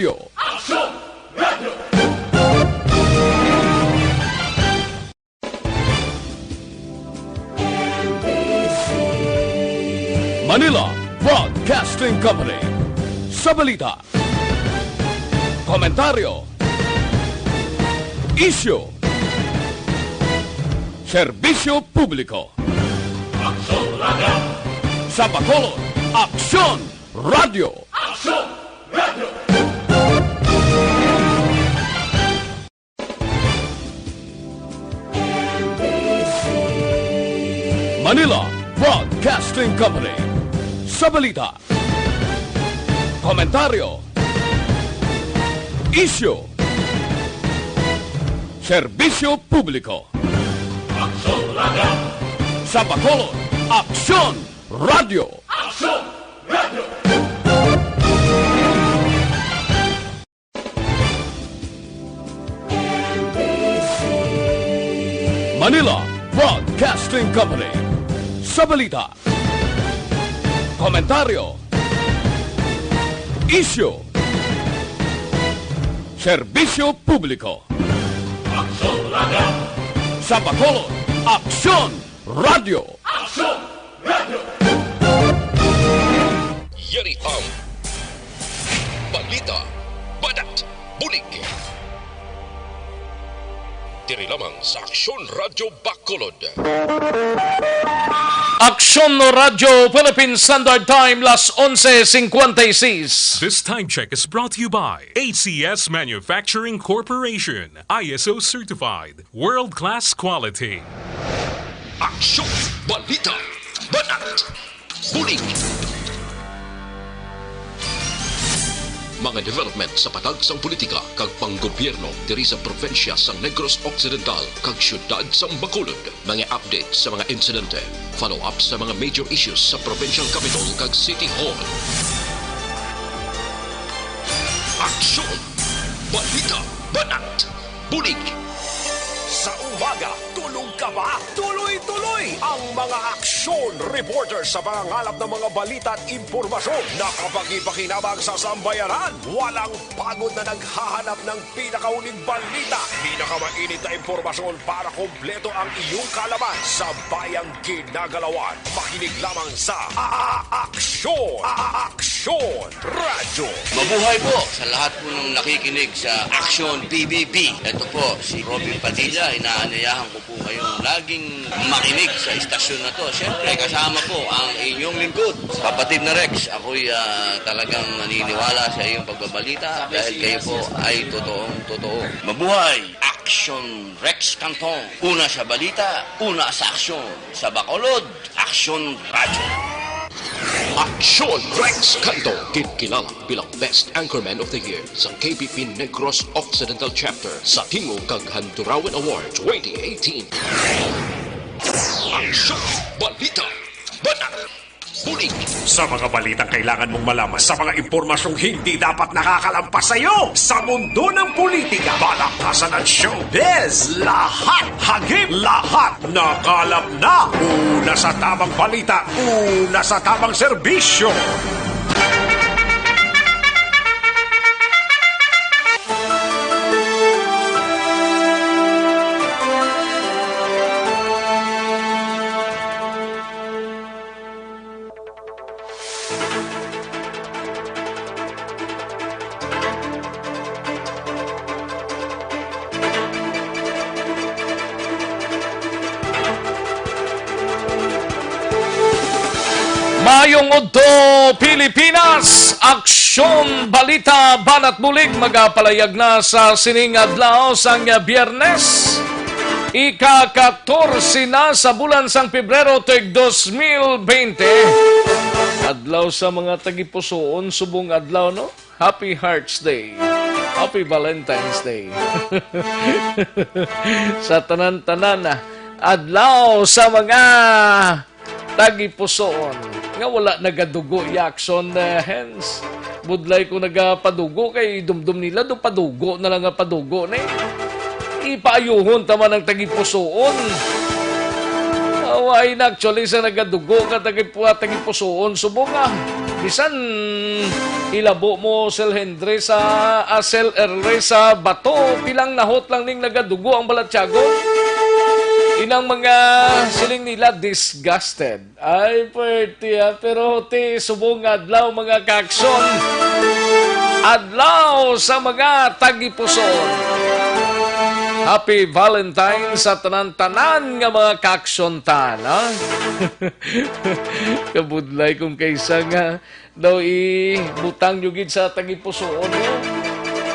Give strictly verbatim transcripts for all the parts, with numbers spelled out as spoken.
Radyo. Manila Broadcasting Company. Sa balita, komentaryo, isyu, serbisyo publiko. Sa Bacolod, Aksyon Radyo. Manila Broadcasting Company. Sa balita, komentaryo, isyu, serbisyo publiko. Sa Bacolod, Aksyon Radyo. Manila Broadcasting Company. Sa balita, komentaryo, isyu, serbisyo publiko. Sa Bacolod, Aksyon Radyo. Yari ang balita, banat, bulig. Diri lamang sa Aksyon Radyo Bacolod. Aksyon Radyo Philippine Standard Time, las onse cincuenta y seis. This time check is brought to you by A C S Manufacturing Corporation, I S O certified, world-class quality. Aksyon, balita, banat, bulig. Mga development sa patag sang politika kag panggobyerno diri sa probinsya sang Negros Occidental kag siyudad sang Bacolod. Mga update sa mga insidente, follow-up sa mga major issues sa provincial capitol kag city hall. Aksyon! Balita! Banat! Bulig! Sa umaga, tulog ka ba? Tuloy-tuloy ang mga aksyon reporter sa pangangalap ng mga balita at impormasyon na kapakipakinabang sa sambayanan. Walang pagod na naghahanap ng pinakahuling balita, pinakamainit na impormasyon para kompleto ang iyong kaalaman sa bayang ginagalawan. Makinig lamang sa A-, A-, Aksyon, A-, A-, Aksyon Radyo. Mabuhay po sa lahat po ng nakikinig sa Aksyon P B B. Ito po si Robin Padilla, inaanyayahan ko po kayong laging makinig sa istasyon na to. Siyempre, kasama po ang inyong lingkod, kapatid na Rex. Ako'y, ah, talagang naniniwala sa iyong pagbabalita dahil kayo po ay totoong totoo. Mabuhay! Aksyon Rex Canton. Una sa balita, una sa aksyon. Sa Bacolod, Aksyon Radyo. Aksyon Rex Canton, ginkilala bilang Best Anchorman of the Year sa K B P Negros Occidental Chapter sa Tingog kag Handurawan Award twenty eighteen. Aksyon, balita, banat, bulig. Sa mga balitang kailangan mong malaman, sa mga impormasyong hindi dapat nakakalampas sa iyo, sa mundo ng politika, balaktasan at showbiz, lahat, hagip, lahat, nakalap na. Una sa tamang balita, una sa tamang serbisyo. Maayong udto, Pilipinas! Aksyon, balita, banat bulig magapalayag na sa sining adlaw sang Biyernes, ika-katorse na sa bulan sang Pebrero, tuig dos mil bente. Adlaw sa mga tagipusoon, subong adlaw, no? Happy Hearts Day. Happy Valentine's Day. Sa tanan-tanan, ah, adlaw sa mga tagipusoon nga wala nagadugo, Yakson, eh, Hens. Budlay ko nagapadugo kay dumdum nila do padugo na lang nga padugo ni. Ipaayuhon ta man ang tagipusoon. Away na actually sa nagadugo nga tagipu-, tagipusoon, subong nga. Bisan ilabo mo, Sel Hendry, sa, ah, Sel Erle, sa bato, pilang nahot lang ning nagadugo ang balatyagon. Inang mga siling nila, disgusted. Ay, pwerte, ah. Pero ti subong nga adlaw, mga kaaksyon. Adlaw sa mga tagipuson. Happy Valentine sa tanan-tanan nga mga kaaksyon tan, ha? Kabudlay kung kaisa nga daw ibutang nyo gid sa tagipusoon nyo.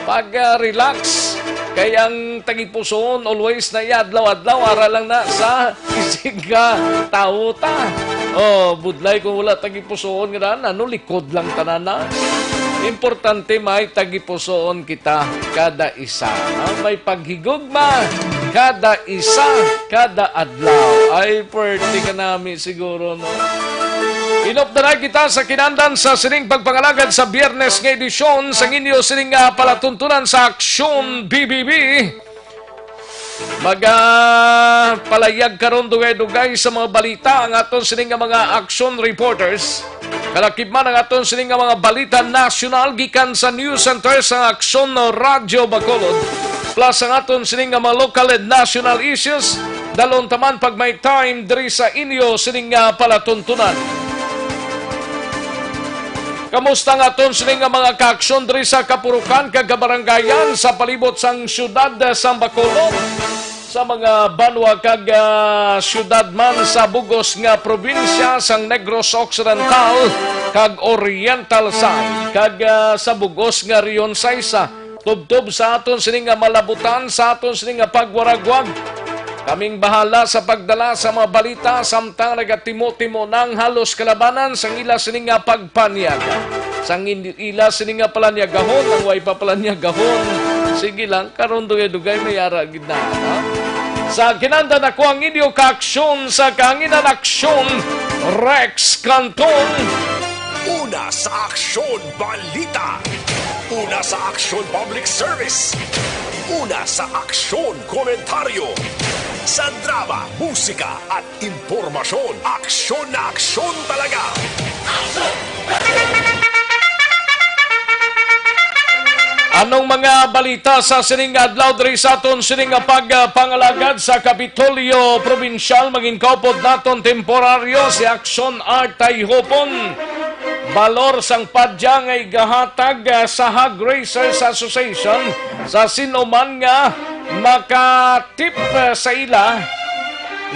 Pag, ah, relax, kay ang tagipusoon always na iya adlaw-adlaw, ara lang na sa isig nga tawo ta. Oh, budlay kung wala tagipusoon nga daan, ano, likod lang tanan na. Importante may tagipusoon kita kada isa, ha? May paghigugma kada isa, kada adlaw. Ay, pwerte ka nami siguro, no? Inop na kita sa kinandan sa sining pagpangalagad sa Biyernes nga edisyon sa inyo sining nga palatuntunan sa Aksyon B B B. Magapalayag karon dugay-dugay sa mga balita ang aton sining nga mga action reporters. Kalakip man ang aton sining nga mga balita nasyonal gikan sa news center sa Aksyon Radyo Bacolod, plus ang aton sining nga mga local and national issues. Dalon taman pag may time diri sa inyo sining nga palatuntunan. Kamusta ang aton sini nga mga kaaksyon diri sa kapurukan kag kabarangayan sa palibot sang siyudad sang Bacolod, sa mga banwa kag, ah, siyudad man sa bug-os nga probinsya sang Negros Occidental kag Oriental side, kag, ah, sa bug-os nga Rehiyon Sais, ah, tubtob sa aton sini nga malabutan, sa aton sini nga pagwaragwag. Kaming bahala sa pagdala sa mga balita samtang nagatimo-timo na ang halos kalabanan sang ila sini nga pagpaniaga. Sang in-, ila sini nga palaniagahon, ang way pa palaniagahon, sige lang, karon dugay-dugay may ara gid na, ha? Sa kinandan ako ang inyo kaaksyon sa kahanginan aksyon, Rex Canton. Una sa aksyon, balita. Una sa aksyon, public service. Una sa aksyon, komentaryo. Sa drama, musika, at impormasyon, aksyon na aksyon talaga. Anong mga balita sa sining adlaw diri sa aton sining nga pagpangalagad sa Kapitolyo Probinsyal? Mangin kaupod naton temporaryo si Aksyon Art Tayhopon. Balor sang padya nga igahatag, ah, sa Hog Raisers Association sa sin-o man nga makatip, ah, sa ila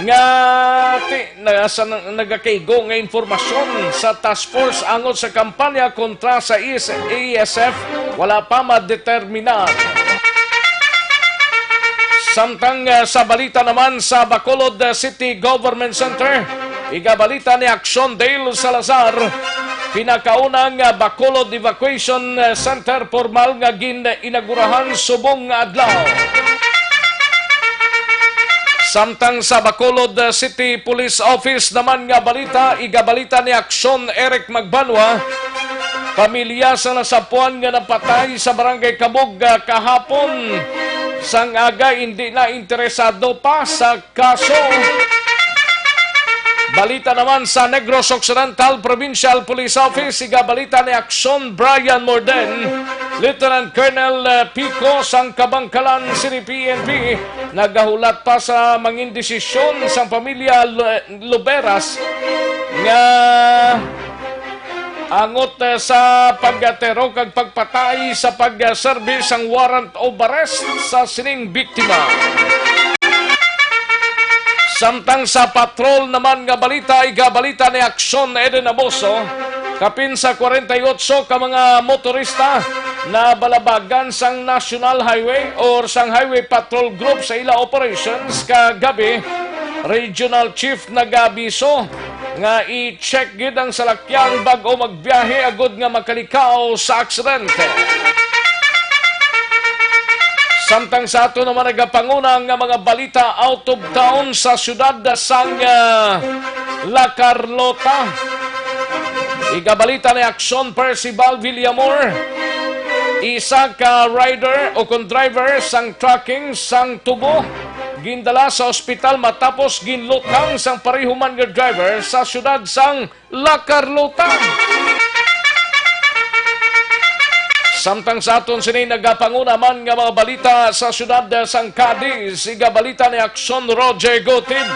nga ti-, na, sa nang-, nagakaigo nga impormasyon sa task force angot sa kampanya kontra sa E S, A S F, wala pa madeterminar. Samtang, ah, sa balita naman sa Bacolod, ah, City Government Center, igabalita ni Aksyon Dale Salazar, pinakauna nga Bacolod Evacuation, ah, Center formal nga gin-inagurahan subong nga adlaw. Samtang sa Bacolod, ah, City Police Office naman nga balita, igabalita ni Aksyon Eric Magbanwa, pamilya sa nasapuan nga napatay sa Barangay Kabog, ah, kahapon sang aga indi na interesado pa sa kaso. Balita naman sa Negros Occidental Provincial Police Office, igabalita ni Aksyon Brian Morden, Lieutenant Colonel, eh, Pico sang Kabangkalan City P N P, nagahulat pa sa mangin desisyon sang pamilya Lu-, Luberas nga angot, eh, sa pagtero kag pagpatay sa pagserbi sang warrant of arrest sa sining biktima. Samtang sa patrol naman nga balita, igabalita ni Aksyon Eden Amoso, kapin sa kwarenta y otso ka mga motorista na balabagan sang National Highway or sang Highway Patrol Group sa ila operations kagabi, Regional Chief nag-abiso nga i-check gid ang salakyan bag-o magbiyahe agud nga makalikaw sa aksidente. Samtang sa ato naman nagapanguna nga mga balita out of town sa siyudad sang, ah, La Carlota. Igabalita ni Aksyon Percival Villamor, isa ka rider o kon driver sang trucking sang Tubo, gindala sa ospital matapos ginlutang sang pareho man nga driver sa siyudad sang La Carlota. Samtang sa aton sini nagapanguna man nga mga balita sa siyudad sang Cadiz, igabalita ni Aksyon Roger Gutib,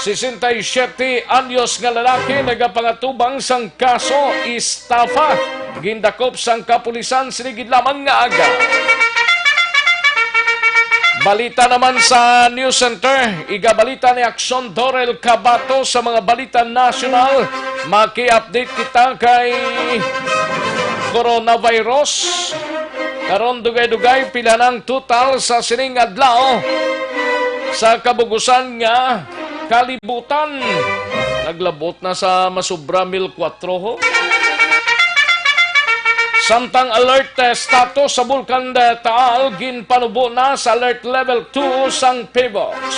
sesenta y siete anyos nga lalaki nagapangatubang sang kaso estafa, gindakop sang kapulisan sini gid lamang nga aga. Balita naman sa News Center, igabalita ni Aksyon Dorel Cabato sa mga balita nasyonal. Maki-update kita kay coronavirus. Karon, dugay-dugay, pila nang total sa sining adlaw sa kabugusan nga kalibutan. Naglabot na sa masobra mil kuwatro, ho. Samtang alert, eh, status sa Bulkan, eh, Taal, ginpanubo na sa alert level two sang PHIVOLCS.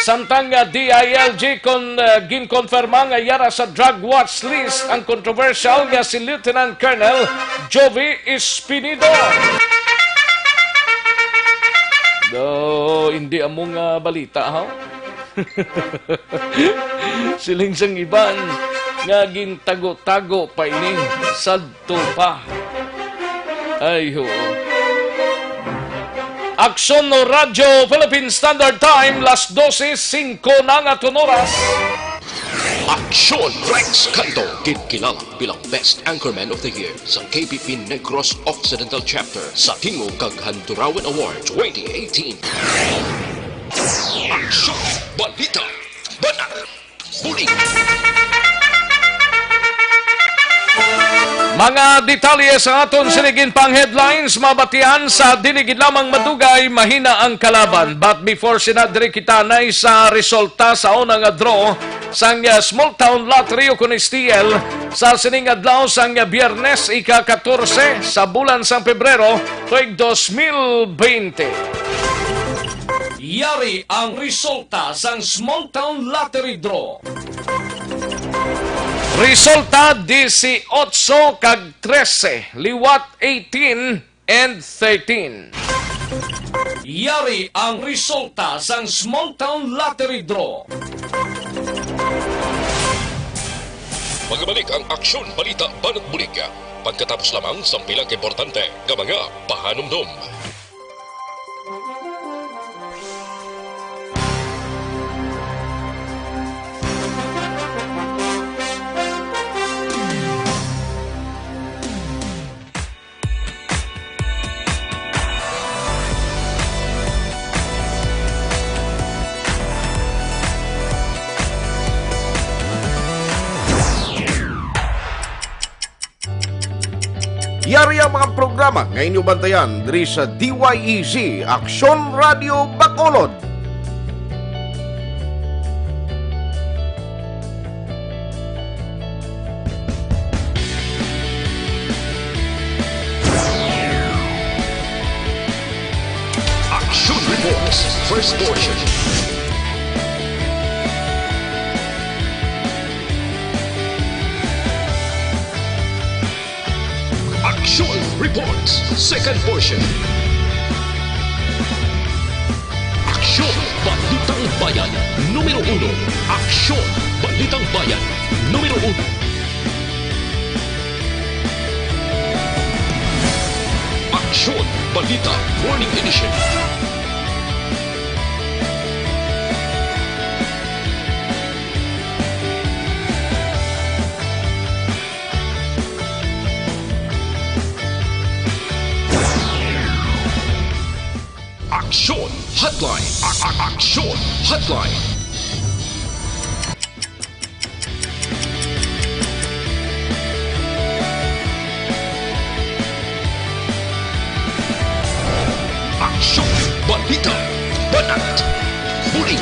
Samtang nga D I L G kon, uh, ginkonfirma nga yara sa drug watch list ang kontrobersyal nga si Lieutenant Colonel Jovie Espinido. Do, hindi amo nga balita, ha? Siling sang iban nga gintago-tago pa ini. Sad to pa. Ay, ho. Aksyon no Radyo Philippine Standard Time, las dose singko na nga aton oras. Aksyon Rex Canto, ginkilala bilang Best Anchorman of the Year sa K P P Negros Occidental Chapter sa Tingog kag Handurawan Award twenty eighteen. Aksyon, balita, banat, Bulig. Mga detalye sa aton sini gid pang headlines mabatian sa dili gid lamang madugay, mahina ang kalaban. But before sina, diri kita anay sa resulta sa una nga draw sang, uh, Small Town Lottery o kun S T L sa sining adlaw sang, uh, Biyernes, ika-katorse sa bulan sang Pebrero, tuig dos mil bente. Yari ang resulta sang Small Town Lottery Draw. Resulta, dieciocho kag trese, liwat eighteen and thirteen. Yari ang resulta sang Small Town Lottery Draw. Magabalik ang Aksyon, Balita, Banat, Bulig pagkatapos lamang sang pila ka importante nga mga pahanumdom. Yari ang mga programa nga inyo bantayan diri sa D Y E Z, Aksyon Radio Bacolod. Action Reports, first portion. Action Reports, second portion. Aksyon, Balitang Bayan, numero uno. Aksyon, Balitang Bayan, numero uno. Aksyon, Balita, Morning Edition. Aksyon Hotline. A-, a-, Aksyon Hotline. Aksyon, balita, banat, bulig.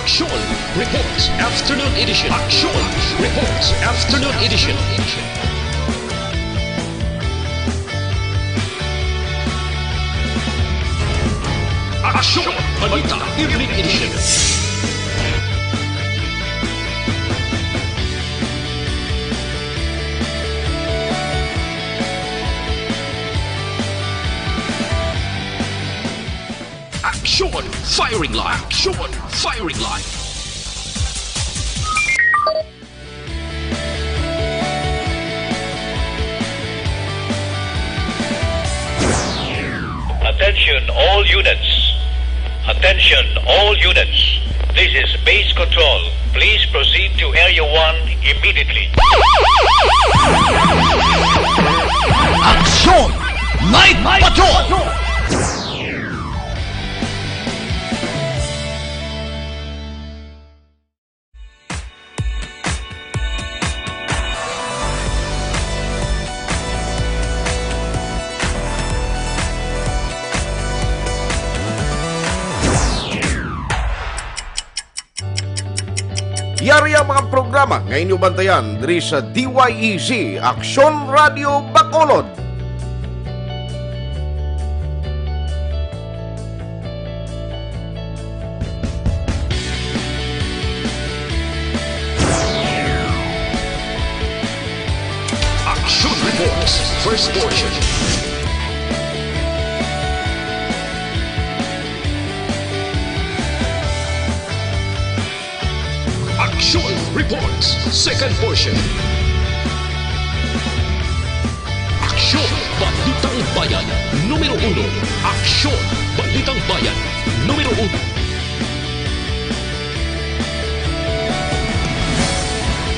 Action Reports Afternoon Edition. Action Reports Afternoon Edition. Balita Evening Edition. Action! Firing line! Action! Firing line! Attention all units. Attention all units. This is base control. Please proceed to Area one immediately. Action! Night Patrol! Yari ang mga programa nga inyo bantayan diri sa D Y E Z Aksyon Radio Bacolod. Action Reports, first portion. Action Reports, second portion. Aksyon, Balitang Bayan, numero uno. Aksyon, Balitang Bayan, numero uno.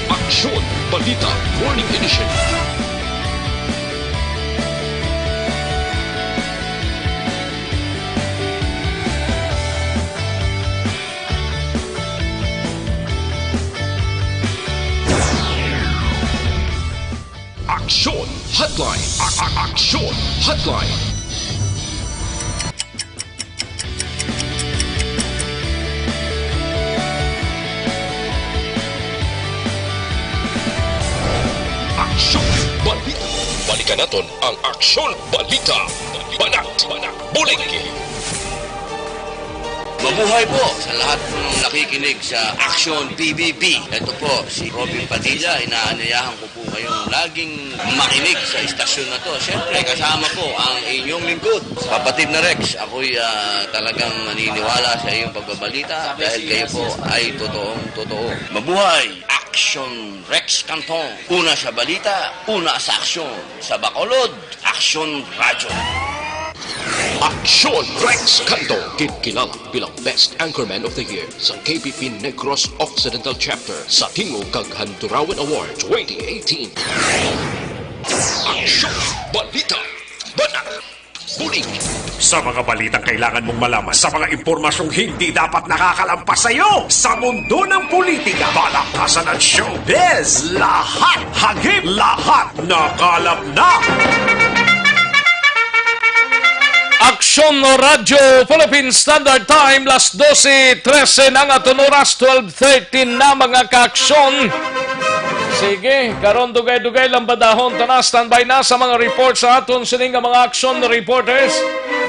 Aksyon, Balita, Morning Edition. Aksyon Hotline. A- a- Aksyon Hotline. Aksyon Balita. Balikan naton ang Aksyon Balita. Banat. Bulig. Mabuhay po sa lahat ng nakikinig sa Aksyon P B B. Ito po si Robin Padilla. Inaanyayahan ko po kayong laging makinig sa istasyon na to. Siyempre, kasama po ang inyong lingkod, Kapatid na Rex. Ako'y, ah, talagang naniniwala sa iyong pagbabalita dahil kayo po ay totoong totoo. Mabuhay! Aksyon Rex Canton. Una sa balita, una sa aksyon. Sa Bacolod, Aksyon Radyo. Aksyon Rex Canton, ginkilala bilang Best Anchorman of the Year sa K P P Negros Occidental Chapter sa Tingog kag Handurawan Award twenty eighteen. Aksyon Balita. Banat. Bulig. Sa mga balitang kailangan mong malaman, sa mga impormasyong hindi dapat nakakalampas sa iyo, sa mundo ng politika, balakasan at showbiz, lahat, hagip, lahat, nakalap na. Aksyon Radyo Philippine Standard Time, las dose trese na nga aton oras, twelve thirty na, mga kaaksyon. Sige, karon dugay-dugay lang badahon ta na, standby na sa mga report sa aton sini nga mga aksyon reporters.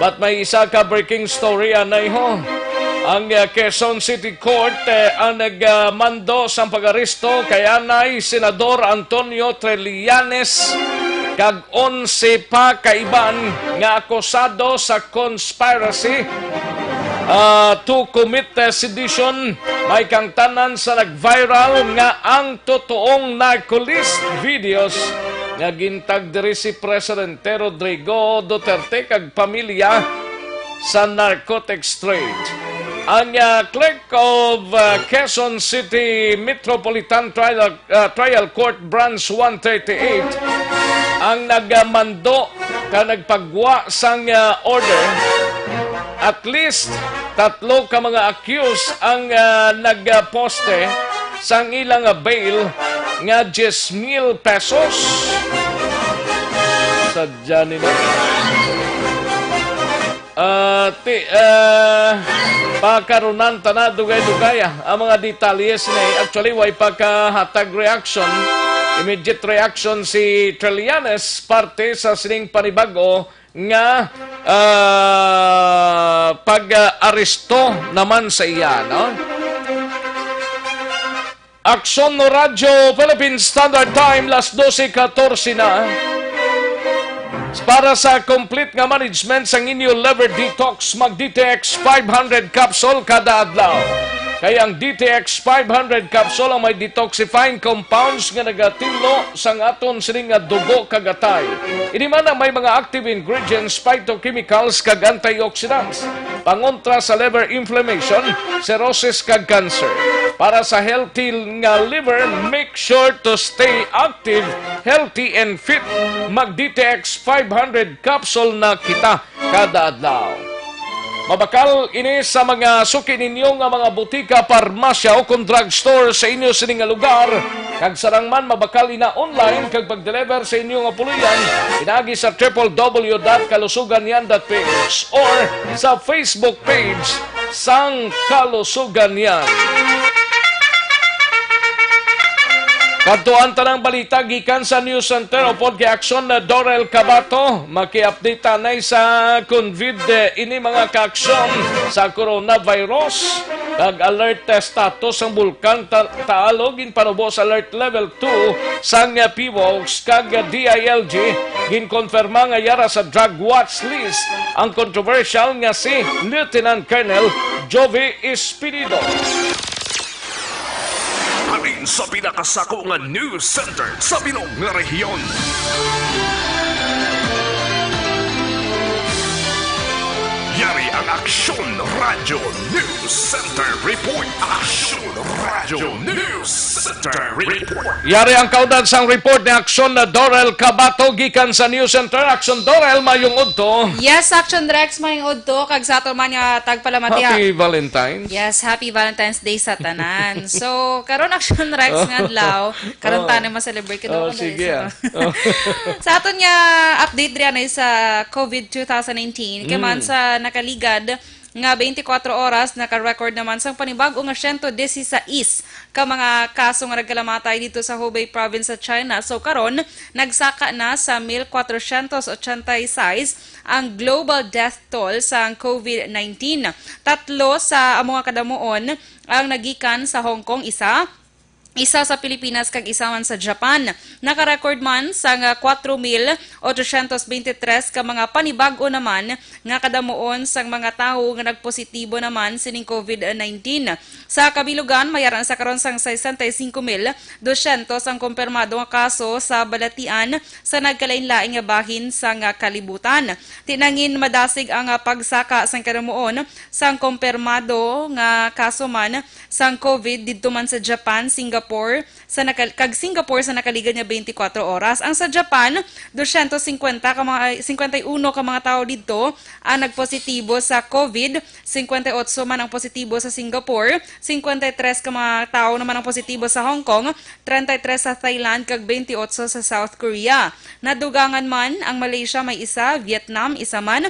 But may isa ka breaking story anay ho. Ang, uh, Quezon City Court, eh, ang nagmando sang pag-aresto kay anay Senador Antonio Trillanes kag onse pa ka iban nga akusado sa conspiracy, ah, to commit, eh, sedition. May kangtanan sa nag-viral nga ang totoong narcolist videos nga gintag diri si Presidente Rodrigo Duterte kag pamilya sa narcotics trade. Ang, ah, Clerk of, ah, Quezon City Metropolitan Trial, ah, Trial Court Branch one thirty-eight ang nagmando ka nagpagwa sang, ah, order. At least tatlo ka mga accused ang, ah, nagposte sang ilang, ah, bail nga diyes mil pesos. Sadya nila. Ah, ti-, ah, pakarunan ta na dugay-dugay, ah, ang mga detalye sini. Actually, way pa kahatag reaction, immediate reaction si Trillanes parte sa sining panibag-o nga, ah, pag-aresto naman sa iya, no? Aksyon no Radyo Philippine Standard Time, las dose katorse na. Para sa complete nga management sang inyo liver detox, mag D T X five hundred capsule kada adlaw. Kay ang D T X five hundred capsule ang may detoxifying compounds nga nagatinlo sang aton sini nga dugo kag atay. Ini man ang may mga active ingredients, phytochemicals, kag antioxidants. Pangontra sa liver inflammation, cirrhosis, kag cancer. Para sa healthy nga liver, make sure to stay active, healthy, and fit. Mag D T X five hundred capsule na kita kada adlaw. Mabakal ini sa mga suki ninyo nga mga butika, parmasya, o kon drugstore sa inyo sini nga lugar. Kag sarang man, mabakal ina online kag pag-deliver sa inyo nga puloy-an pinaagi sa triple W dot kalusugan yan dot P H or sa Facebook page sang Kalusugan Yan. Kadtuan tanang balita gikan sa News Center upod kay Aksyon na Dorel Cabato. Maki-update tanay sa COVID, eh, ini mga kaaksyon sa coronavirus. Nag-alert status ang Bulkan Ta-, Taal, ginpanubo sa alert level two sang PHIVOLCS kag D I L G. Ginkonfirma nga yara sa drug watch list ang controversial nga si Lieutenant Colonel Jovie Espirido. Halin sa pinakasako nga news center sa bilog nga rehiyon. Yari ang Aksyon Radyo News Center Report. Aksyon Radyo News Center Report. Yari ang kaundan sang report ni Aksyon na Dorel Cabato gikan sa News Center. Aksyon Dorel, mayong udto. Yes, Aksyon Rex, mayong udto. Kag sa ato man nga tagpalamati, Happy Valentine's. Yes, happy Valentine's Day sa tanan. So, karon, Aksyon Rex, nga adlaw, karon Oh. tayo ma-celebrate. Kadaw Oh, ka, sige, guys. ah. Oh. Sa aton nga update diri anay sa COVID two thousand nineteen, kay man Mm. sa nakaligad nga twenty-four oras, naka-record naman sang panibag-o nga siyento disisais ka mga kaso nga nagkalamatay dito sa Hubei Province sa China. So, karon, nagsaka na sa mil kwatrosyentos otsenta y seis ang global death toll sang COVID nineteen. Tatlo sa amo nga kadamuon ang nagikan sa Hong Kong, isa, isa sa Pilipinas, kag isa man sa Japan. Naka-record man sang, ah, kwatro mil otsosyentos beintitres ka mga panibag-o naman nga kadamuon sang mga tawo nga nagpositibo naman sining COVID nineteen. Sa kabilugan, mayara sa karon sang sesenta y cinco mil dosyentos ang kumpirmado nga kaso sa balatian sa nagkalain-lain nga bahin sang kalibutan. Ti nangin madasig ang, ah, pagsaka sang kadamuon sang kumpirmado nga kaso man sang COVID didto man sa Japan, Singapore, sa nakal-, kag Singapore sa nakaligad nga twenty-four oras. Ang sa Japan, dosyentos singkwenta ka mga, singkwenta y uno ka mga tawo didto ang nagpositibo sa COVID, singkwenta y otso man ang positibo sa Singapore, singkwenta y tres ka mga tawo naman ang positibo sa Hong Kong, treinta y tres sa Thailand, kag twenty-ocho sa South Korea. Nadugangan man ang Malaysia, may isa, Vietnam, isa man,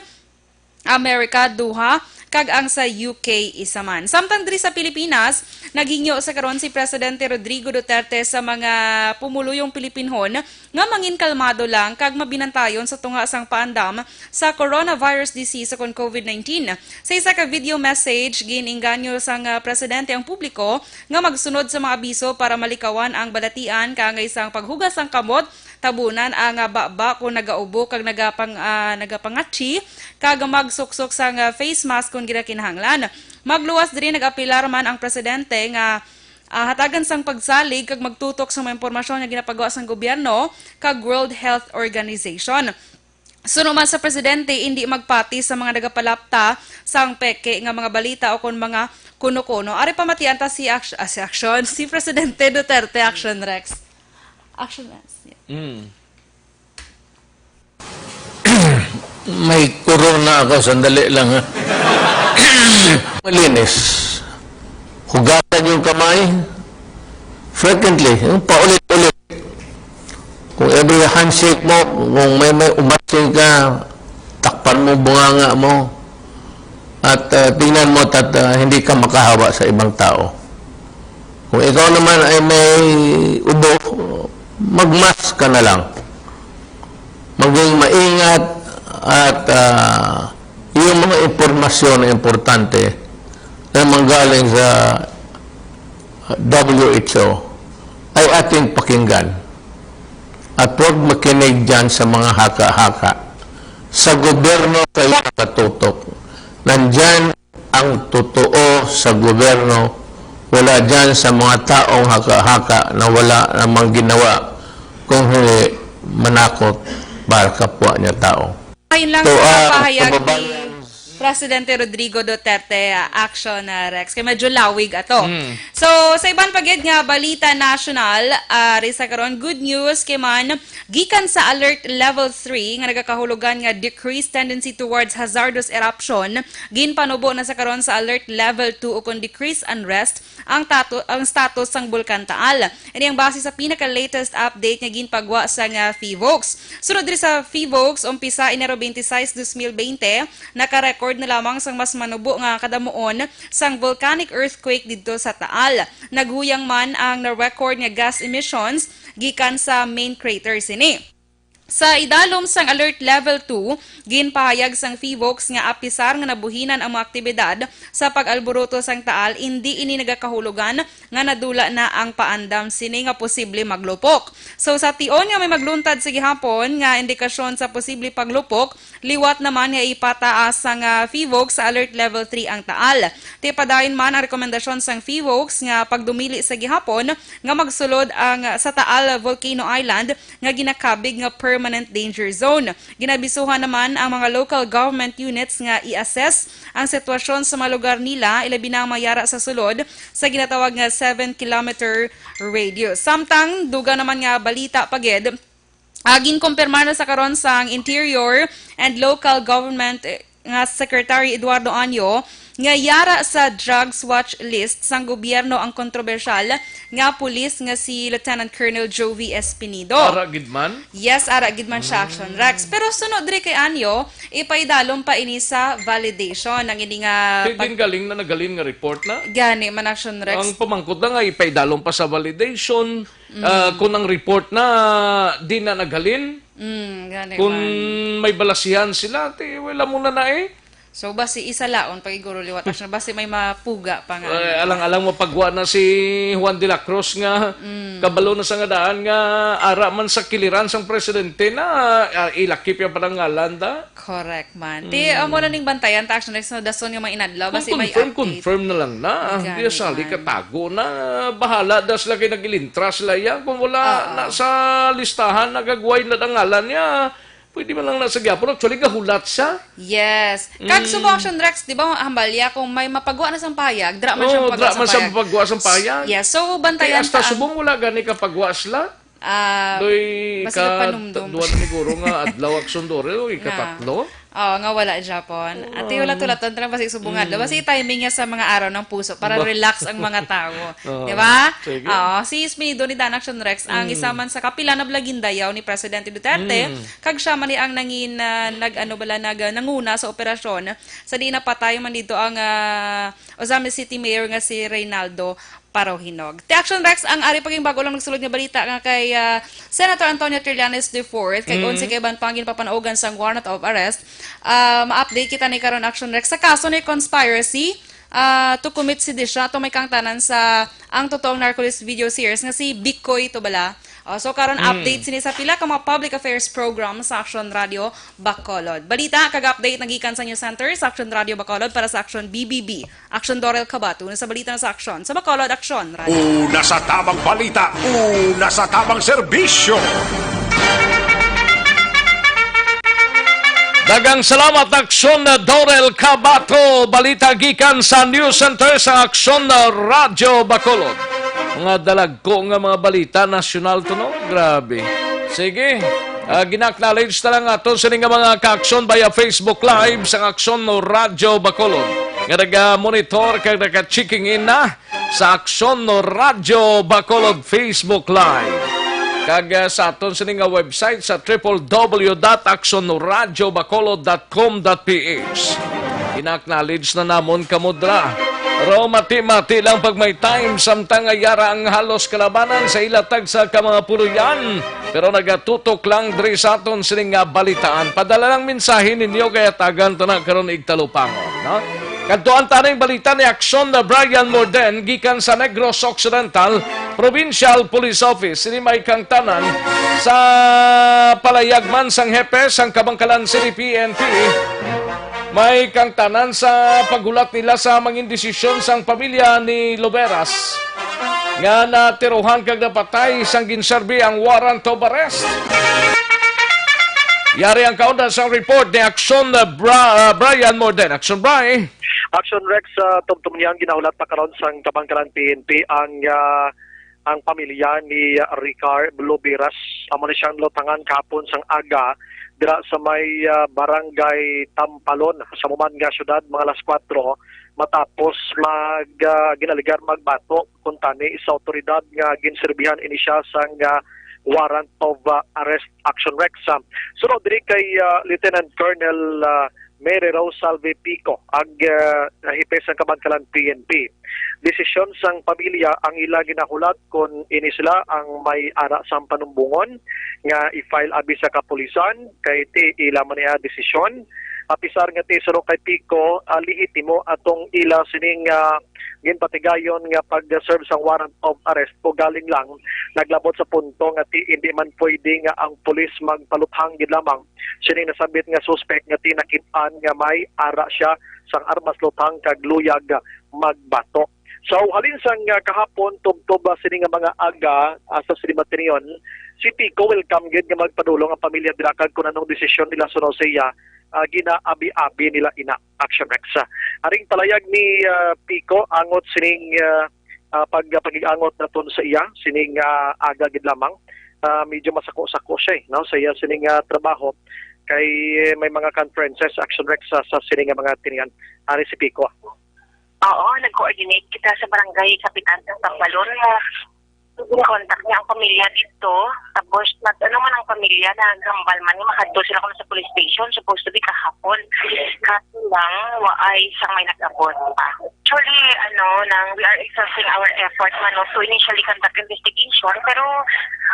America, duha, kag ang sa U K, isa man. Samtang diri sa Pilipinas, naghingyo sa karon si Presidente Rodrigo Duterte sa mga pumuluyong Pilipinhon nga mangin kalmado lang kag mabinantayon sa tunga sang paandam sa coronavirus disease o kon COVID nineteen. Sa isa ka video message, gin-inganyo sang, ah, presidente ang publiko nga magsunod sa mga abiso para malikawan ang balatian, kaangay sang paghugas sang kamot, tabunan ang, ah, baba kon nagaubo kag nagapang-, ah, nagapangatsi, kag magsuksok sang, ah, face mask kon ginakinahanglan. Magluwas diri, nag-apelar man ang presidente nga, ah, hatagan sang pagsalig kag magtutok sa mga impormasyon nga ginapagawa sang gobyerno kag World Health Organization. Suno man sa presidente, indi magpati sa mga nagapalapta sang peke nga mga balita o kon mga kuno-kuno. Ari pamatian ta si Act-, ah, si Action, si Presidente Duterte, Action Rex. Action Rex. Yeah. Mm. May corona ako, sandali lang, ha. Malinis. Hugasan yung kamay frequently, yung paulit-ulit. Kung every handshake mo, kung may, may umatsing ka, takpan mo bunganga mo. At, ah, tingnan mo tat-, ah, hindi ka makahawa sa ibang tao. Kung ikaw naman ay may ubo, magmask ka na lang. Maging maingat at, ah, yung mga impormasyon na importante na manggaling sa W H O ay ating pakinggan. At huwag makinig dyan sa mga haka-haka. Sa gobyerno kayo nakatutok. Nandyan ang totoo sa gobyerno. Wala dyan sa mga taong haka-haka na wala namang ginawa, kung hindi manakot para kapwa niya tao. Ayun lang sa pahayag ni Presidente Rodrigo Duterte, ah, Action, ah, Rex. Kay medyo lawig ato. Mm. So, sa iban pa gid nga balita national, ah, ri sa karon, good news kay man gikan sa Alert Level three nga nagakahulugan nga decreased tendency towards hazardous eruption, ginpanubo na sa karon sa Alert Level two ukon decreased unrest ang tato-, ang status sang Bulkan Taal. Ini ang base sa pinaka-latest update nga ginpagwa sang, ah, PHIVOLCS. Sunod diri sa PHIVOLCS, umpisa Enero twenty-six, dos mil twenty, naka-record na lamang sang mas manubo nga kadamuon sang volcanic earthquake didto sa Taal. Naghuyang man ang na-record nga gas emissions gikan sa main crater sini. Sa idalom sang Alert Level two, ginpahayag sang PHIVOLCS nga apisar nga nabuhinan ang mga aktibidad sa pag-alboroto sang Taal, indi ini nagakahulugan nga nadula na ang paandam sini nga posible maglupok. So, sa tion nga may magluntad sa gihapon nga indikasyon sa posible paglupok, liwat naman nga ipataas sang, ah, PHIVOLCS sa Alert Level three ang Taal. Ti padayon man ang rekomendasyon sang PHIVOLCS nga pagdumili sa gihapon nga magsulod ang, sa Taal Volcano Island nga ginakabig nga permanent danger zone. Ginabisuhan naman ang mga local government units nga i-assess ang sitwasyon sa mga lugar nila, ilabi na ang mga yara sa sulod sa ginatawag nga seven kilometer radius. Samtang dugang naman nga balita pa gid, ah, ginkumpirma na sa karon sang Interior and Local Government, eh, nga Secretary Eduardo Año nga yara sa drugs watch list sang gobyerno ang kontrobersyal nga pulis nga si Lieutenant Colonel Jovie Espinido. Ara gid man? Yes, ara gid man siya, Action Rex. Pero sunod diri kay Año, ipaidalom pa ini sa validation. Ang ini nga Kay pag- din galing na nagalin nga report na? Gani man, Action Rex. Ang pamangkot na nga ipaidalom pa sa validation, ah, kung ang report na di na naghalin, Mm, gani kung man. May balasihan sila, ti wala mo na na eh. So, basi isa laon, pag-iguro liwat, Action, basi may mapuga pa nga. Ay, alang-alang mapagwa na si Juan de la Cruz nga Mm. kabalo na sa nga daan nga ara man sa kiliran sang presidente na, ah, ilakip yung panangalan da. Correct man. Ti, Mm. amo na ning bantayan ta, Action Rex, no, dason nga mga inadlaw, Kung basi may confirm, update. Confirm na lang na. Gani Di sali man. Katago na. Bahala da sila kay nag-ilintra sila yan. Kung wala Oo. na sa listahan, nagagway na ang ngalan niya. Pwede man lang na sa gyapon. Actually, gahulat siya. Yes. Kag Mm. Subong, Action Rex, di ba, hambalya, kung may mapagwa na sang payag, dra man siya Oo, mapagwa dra sang man siya payag. mapagwa sang payag. Yes, so, Kay bantayan hasta ta ang Subong, wala gani kapagwa sila. Ah, Doy, basi ka nagpanumdom. Duwa na siguro nga adlaw, Action Dorel, o Nga. ikatatlo? Oo, nga wala, Japon. Ati, Oo. Hulat-hulaton, tara, basi Subong adlaw. Mm. Basi timing niya sa mga araw ng puso para Ba- relax ang mga tao. Oo. Di ba? Sige. Oo, si Espinido ni Dan, Action Rex, ang Mm. isa man sa kapila na bala gindayaw ni Presidente Duterte, Mm. kag siya man ni ang nangin-, ah, nag-, ano bala, nag-, nanguna sa operasyon sa di napatay man dito ang, ah, Ozamiz City Mayor nga si Reynaldo Parohinog. Ti Action Rex, ang ari pa gid bago lang nagsulod nga balita nga kay, ah, Senator Antonio Trillanes the fourth, kay Mm. unsa kay ban pang ginpapanaugan sang warrant of arrest. Ah, ma-update kita ni karon, Action Rex, sa kaso ni conspiracy, ah, to commit seditious, to may kangtanan sa ang totoong Narcolis video series nga si Bikoy to bala. Oh, so karon Mm. update sini sa pila ka mga public affairs program sa Action Radio Bacolod. Balita kag update nagikan sa News Center sa Action Radio Bacolod para sa Action B B B. Action Dorel Cabato, una sa balita na sa Action. Sa Bacolod, Action Radio. Una sa tamang balita, una sa tamang serbisyo. Daghang salamat, Action Dorel Cabato. Balita gikan sa News Center sa Action Radio Bacolod. Mga dalagko nga mga balita nasyonal to, no? Grabe. Sige. Ah, gina-acknowledge na lang ato sini nga mga ka-aksyon via Facebook Live sa Aksyon no Radyo Bacolod, nga naga-monitor kag naga-checking in na sa Aksyon no Radyo Bacolod Facebook Live. Kag, ah, sa aton sini nga website sa triple W dot aksyon no radyo bacolod dot com dot P H. Gina-acknowledge na namon kamo dra. Pero mati-mati lang pag may time, samtang nga yara ang halos kalabanan sa ila tagsa ka mga puloy-an. Pero nagatutok lang diri sa aton sining nga balitaan. Padala lang mensahe ninyo kay atagan ta na karon igtalupangon, no? Kadtuan ta ning balita ni Aksyon na Brian Morden gikan sa Negros Occidental Provincial Police Office. Sini may kangtanan sa palayag man sang hepe sang Kabangkalan City P N P. May kangtanan sa paghulat nila sa mangin desisyon sang pamilya ni Loberas nga natiruhan kag napatay sang ginserbi ang warrant of arrest. Yari ang kaundan sang report ni Aksyon, uh, Bra-, uh, Brian Morden. Aksyon, Bri. Action Rex, uh, tumtum niya ang ginahulat pa karon sang Kabangkalan P N P ang, uh, ang pamilya ni Ricard Loberas. Amo ni siyang lutangan kahapon sang aga dira sa may, ah, barangay Tampalon sa Muman nga syudad, mga alas kuwatro, matapos mag, ah, ginaligar magbato kuntani sa awtoridad nga ginserbihan ini siya sang, ah, warrant of, ah, arrest, Action Rex. Ah, sunod diri kay, ah, Lieutenant Colonel, ah, Mary Rose Salve Pico, ang, ah, hepe sang Kabangkalan P N P. Desisyon sang pamilya ang ila ginahulat kon ini sila ang may ara sang panumbongon nga i-file abi sa kapulisan, kay ti ila man niya desisyon. Apisar nga ti suno kay Pico, ah, lehitimo atong ila sining, ah, ginpatigayon nga pag-serve sang warrant of arrest, ugaling lang naglabot sa punto nga ti indi man pwede nga ang pulis magpaluthang gid lamang sining nasambit nga suspek nga ti nakit-an nga may ara siya sang armas, luthang kag luyag magbato. So, halin sang, ah, kahapon, tubtob, ah, sini nga mga aga, ah, sa sini matinyon, si Pico welcome gid nga magpadulong ang pamilya dira kag kun anong desisyon nila suno sa iya, ah, ginaabi-abi nila ina, Action Rex. Ah, aring palayag ni, ah, Pico angot sining, ah, ah, pag-, pag-angot naton sa iya sining, ah, aga gid lamang. Ah, medyo masako-sako siya, eh, no, sa iya sining, ah, trabaho kay, eh, may mga conferences, Action Rex, sa, sa sining nga mga tinyon. Ari si Pico. Oo, nag-coordinate kita sa barangay kapitan sa Tambalon nga gin-contact niya ang pamilya dito. Tapos, nag-, ano man ang pamilya, naghambal man nga makadto sila kuno sa police station, supposed to be kahapon. Kaso lang, waay sang may nag-abot pa. Actually, ano, nang we are exhausting our effort man, no, to initially conduct investigation, pero,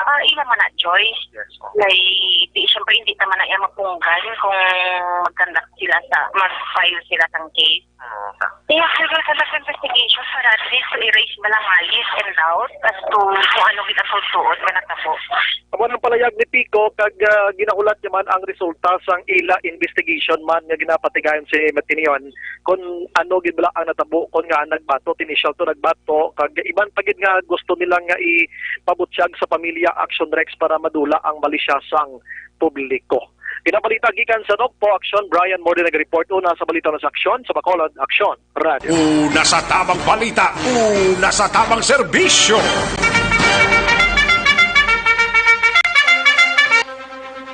ah, ila man na choice. Kay, di, syempre, hindi naman na iya mapunggan kung mag-conduct sila sa, mag-file sila sang case. Yes, we will conduct investigation para at least to erase ba lang malice and doubt as to kung ano gid ang tuod nga natabo. Amo ang palayag ni Pico kag, ah, ginahulat niya man ang resulta sang ila investigation man nga ginapatigayon sa matinyon, kung ano gid bala ang natabo, kung nga nagbato, ti ni siya to nagbato, kag iban pa gid nga gusto nila nga ipabutyag sa pamilya, Action Rex, para madula ang malisya sang publiko. Ginabalita gikan sa Nagpo Aksyon, Brian Morden nag-report. Una sa balita, una sa aksyon, sa Bacolod, Aksyon Radio. Una sa tabang balita, una sa tabang serbisyo.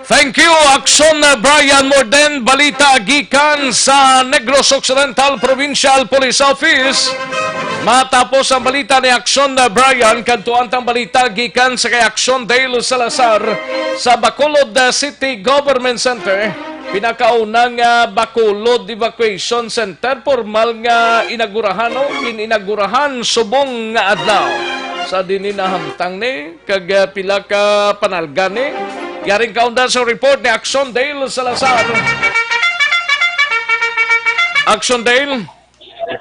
Thank you, Aksyon, Brian Morden. Balita gikan sa Negros Occidental Provincial Police Office. Matapos ang balita ni Aksyon, Brian, kadtuan tang balita gikan sa kay Aksyon Dale Salazar sa Bacolod City Government Center. Pinakauna nga Bacolod Evacuation Center, formal nga inagurahan o gin-inagurahan subong nga adlaw. Sa dini nahamtang ni kag, ah, pila ka panalgan ni. Yaring kaunda sa report ni Action Dale Salazar. Action Dale.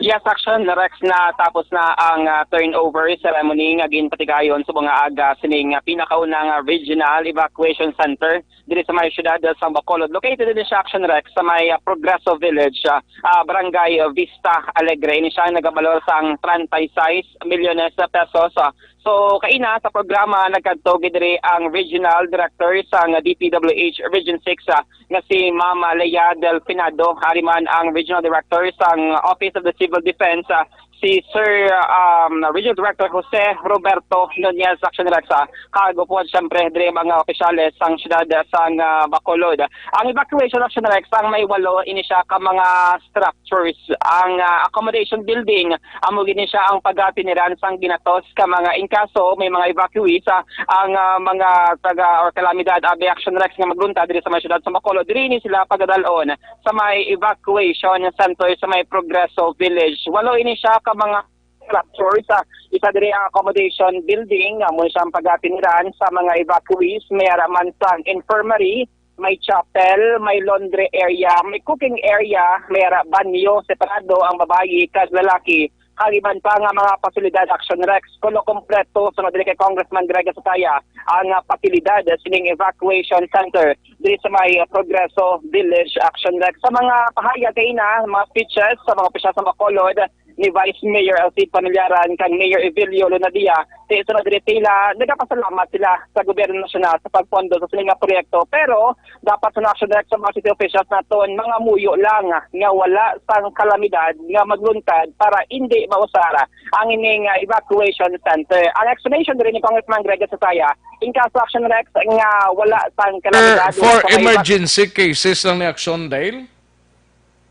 Yes, Action Rex, na tapos na ang, ah, turnover ceremony nga ginpatigayon sa mga aga sining, ah, pinakauna nga regional evacuation center diri sa may siyudad sa Bacolod. Located din siya, Action Rex, sa may, ah, Progreso Village, ah, ah, Barangay Vista Alegre. Ini siya nagabalor sang treinta y seis milyones de pesos. Ah, so, kaina sa programa, nagkadto gid diri ang Regional Director sang D P W H Region six, ah, nga si Ma'am Lea Del Finado, ari man ang Regional Director sang Office of the Civil Defense, ah, si Sir, um, Regional Director Jose Roberto Nunez, Action Rex, ah, kag upuan, siyempre, diri ang mga opisyales sang siyudad, ah, sang, ah, Bacolod. Ang evacuation, Action Rex, ang may walo ini siya ka mga structures. Ang, ah, accommodation building, amo gid ni siya ang pagapiniran sang ginatos ka mga inkaso, may mga evacuees, ah, ang, ah, mga taga or kalamidad, abi, Action Rex, nga maglunta diri sa may siyudad sa Bacolod. Diri ni sila pagadalon sa may evacuation center sa may Progreso Village. Walo ini siya sa mga structures. Ah, isa diri ang accommodation building, amo siyang pagapiniran sa mga evacuees. May ara man sang infirmary, may chapel, may laundry area, may cooking area, may ara banyo separado ang babayi kag lalaki. Kag iban pa nga mga pasilidad, Action Rex, kuno kompleto, sunod diri kay Congressman Greg Gasataya, ang, ah, pasilidad sining evacuation center diri sa may, ah, Progreso Village, Action Rex. Sa mga pahayag kaina, mga speeches sa mga opisyal sa Bacolod, ni Vice Mayor Alcid Panulyaran kag Mayor Evelio Lunadia, kay sunod diri sila, nagapasalamat sila sa gobyerno nasyonal sa pagpondo sa sila nga proyekto. Pero dapat sa Action Rex, sa mga city officials naton, mga muyo lang nga wala sang kalamidad nga magluntad para hindi mausara ang ining, ah, evacuation center. Ang explanation diri ni Congressman Greg Gasataya, in case, Action Rex, nga wala sang kalamidad, for wala sang evac- emergency cases lang ni Action, Dale?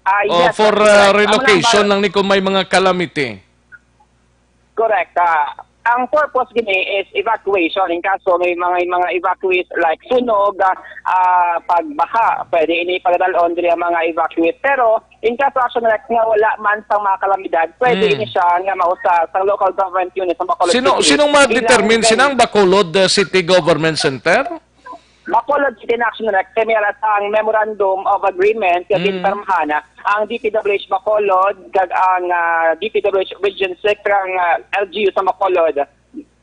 Ah, o yes, for, sir. Ah, relocation lang ni kung may mga calamity. Correct. Ah, ang purpose gini is evacuation. In kaso may mga, mga evacuees like sunog, ah, ah, pagbaha, pwede ini pagadalon diri ang mga evacuees. Pero in kaso, Action Rex, nga wala man sang mga kalamidad, pwede Hmm. ini siya nga mausar sang local government unit sa Bacolod Sino, City sinong bilang ma-determine? Sinang Bacolod, uh, City Government Center? Bacolod City in Action Rex, kay may aras ang Memorandum of Agreement nga Mm. ginpirmahan ang D P W H Bacolod kag ang, ah, D P W H Region six kag ang, ah, L G U sa Bacolod.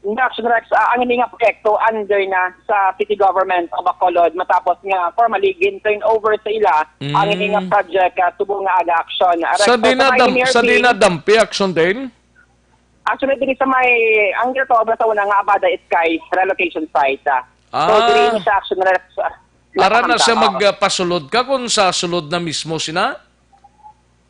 Nga Action Rex, ah, ang ini nga proyekto under na sa City Government of Bacolod matapos nga formally gin-turn over sa ila ang ini nga Mm. project, ah, subong nga aga action. Rex, Sa so, sa dinadam-, mga sa engineer dinadampi, Action Dale? Actually, diri sa may, ang ginatawag na sa una nga Abada Sky relocation site, ah. So, Ah. diri ni siya, Action Rex, ah, Ara na siya nakahamtang, oo. Magpasulod ka kung sa sulod na mismo sina?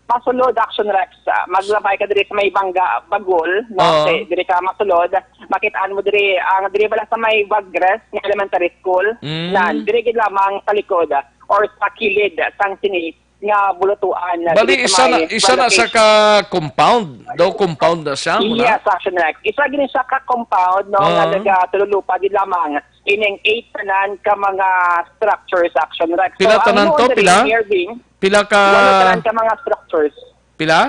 Pasulod, Action Rex, ah, maglabay ka diri sa may Bangga, Bagol, no? Oo. Kay diri ka masulod, makitaan mo diri, ang diri bala sa may Bagres nga elementary school, Mm. nan, diri gid lamang sa likod, ah, or sa kilid, ah, sang sini nga bulutuan na Bali, diri sa isa na, may isa na sa relocation. Ka compound. Daw compound na siya, muna? Yes, Action Rex. Isa gini siya ka compound, no, nga Ah. nagatululupa gid lamang ining eight tanan ka mga structures, Action Rex. Pila So, ang tanan to? Pila? Pila ka? Walo tanan ka mga structures. Pila?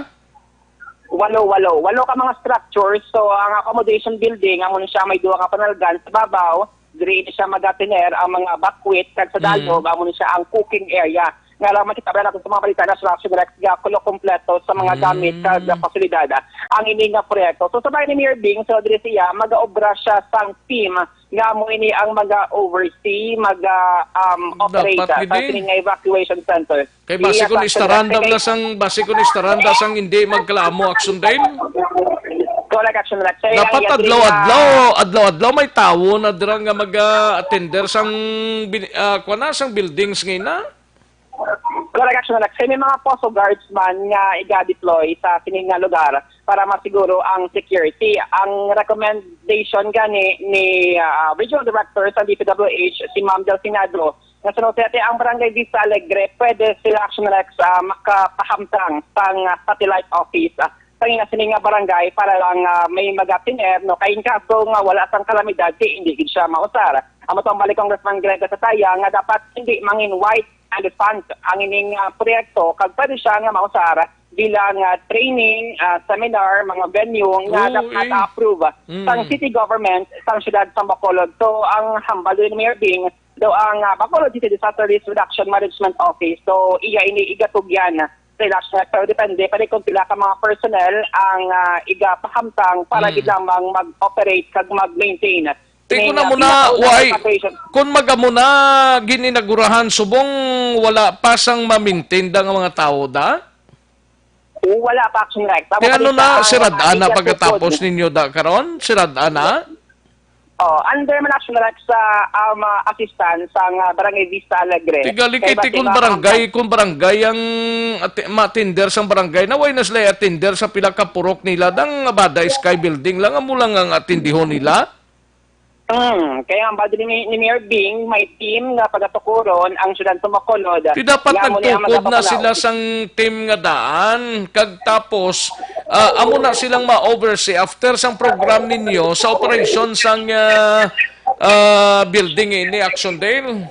Walo, walo. Walo ka mga structures. So, ang accommodation building, amo ni siya may duha ka panalgan sa babaw. Diri ni siya magatiner ang mga banquet, kag sa Mm. dalom, amo ni siya ang cooking area. Nga lang makita ba natin sa mga balita na sa Action Rex, nga kulo kompleto sa mga gamit Mm. kag pasilidad ang ini nga proyekto. So, sa bayan ni Mayor Bing, so diri siya, mag-aobra siya sang team nga amo ini ang mag-oversee, mag, ah, um, operate Dapat sa gid eh. Sining nga evacuation center. Kay basi Iya, kun sa istaranda Action Rex, bala sang, basi kun istaranda sang hindi magkalamo, Action Dale? Correct, Action Rex. Kaya Dapat ang iya adlaw-adlaw, diri na adlaw-adlaw may tawo na dira nga mag-attender sang bin-, ah, kuwan na, sang buildings ngayon na? Correct, Action Rex. Kaya may mga poso guards man nga iga-deploy sa sining nga lugar para masiguro ang security. Ang recommendation gani ni, ah, Regional Director sa D P W H, si Ma'am Delfinado, nga suno siya, ang Barangay Vista Alegre, pwede sila, Action Rex, ah, makapahamtang sang, ah, satellite office. Ah, sa nga sini nga barangay para lang, ah, may magatiner, no? Kay in kaso nga wala sang kalamidad, di, hindi gid siya mausar. Amo to ang balik Congressman Greg Sataya nga dapat hindi mangin white elephant ang ining, ah, proyekto, kag pwede siya nga mausar bilang, ah, training, ah, seminar, mga venue nga Oo, dapat eh. Na-approve Mm. sang city government sang siyudad sa Bacolod. So, ang hambal ni Mayor Bing, daw ang, ah, Bacolod City Disaster Risk Reduction Management Office. So, iya ini igatugyan sa election. Pero depende pa rin kung pila ka mga personnel ang, ah, igapahamtang para Mm. gid lamang mag-operate kag mag-maintain. Ti May, ko na ah, muna, pinakauna why, nga operation. Kung mag-amo na, gininagurahan subong wala pa sang mamintinda nga mga tao da? Wala pa, Action Rex. Amo Ti ano kami sa na, ang sirad-an na mga pagkatapos food. Ninyo da karon? Sirad-an na? Oh, under man, Action Rex, sa, um, uh, assistance sang, uh, Barangay Vista Alegre. Tigali kay Kay ti bati kung ma-, barangay, kung barangay ang ati-, ma-attender sang barangay, na way na sila attender sa pila ka purok nila, dang Abada Sky Building lang, amo lang ang atindihon nila? Hmm, kaya ang bado ni, ni Mayor Bing, may team nga pagatukuron ang siyudad sa Bacolod. Di dapat nga muna ang nagtukod na magpapanaw. Sila sang team nga daan, kag tapos, ah, amo na silang ma-oversee after sang program ninyo sa operasyon sang, ah, ah, building ini, Action Dale?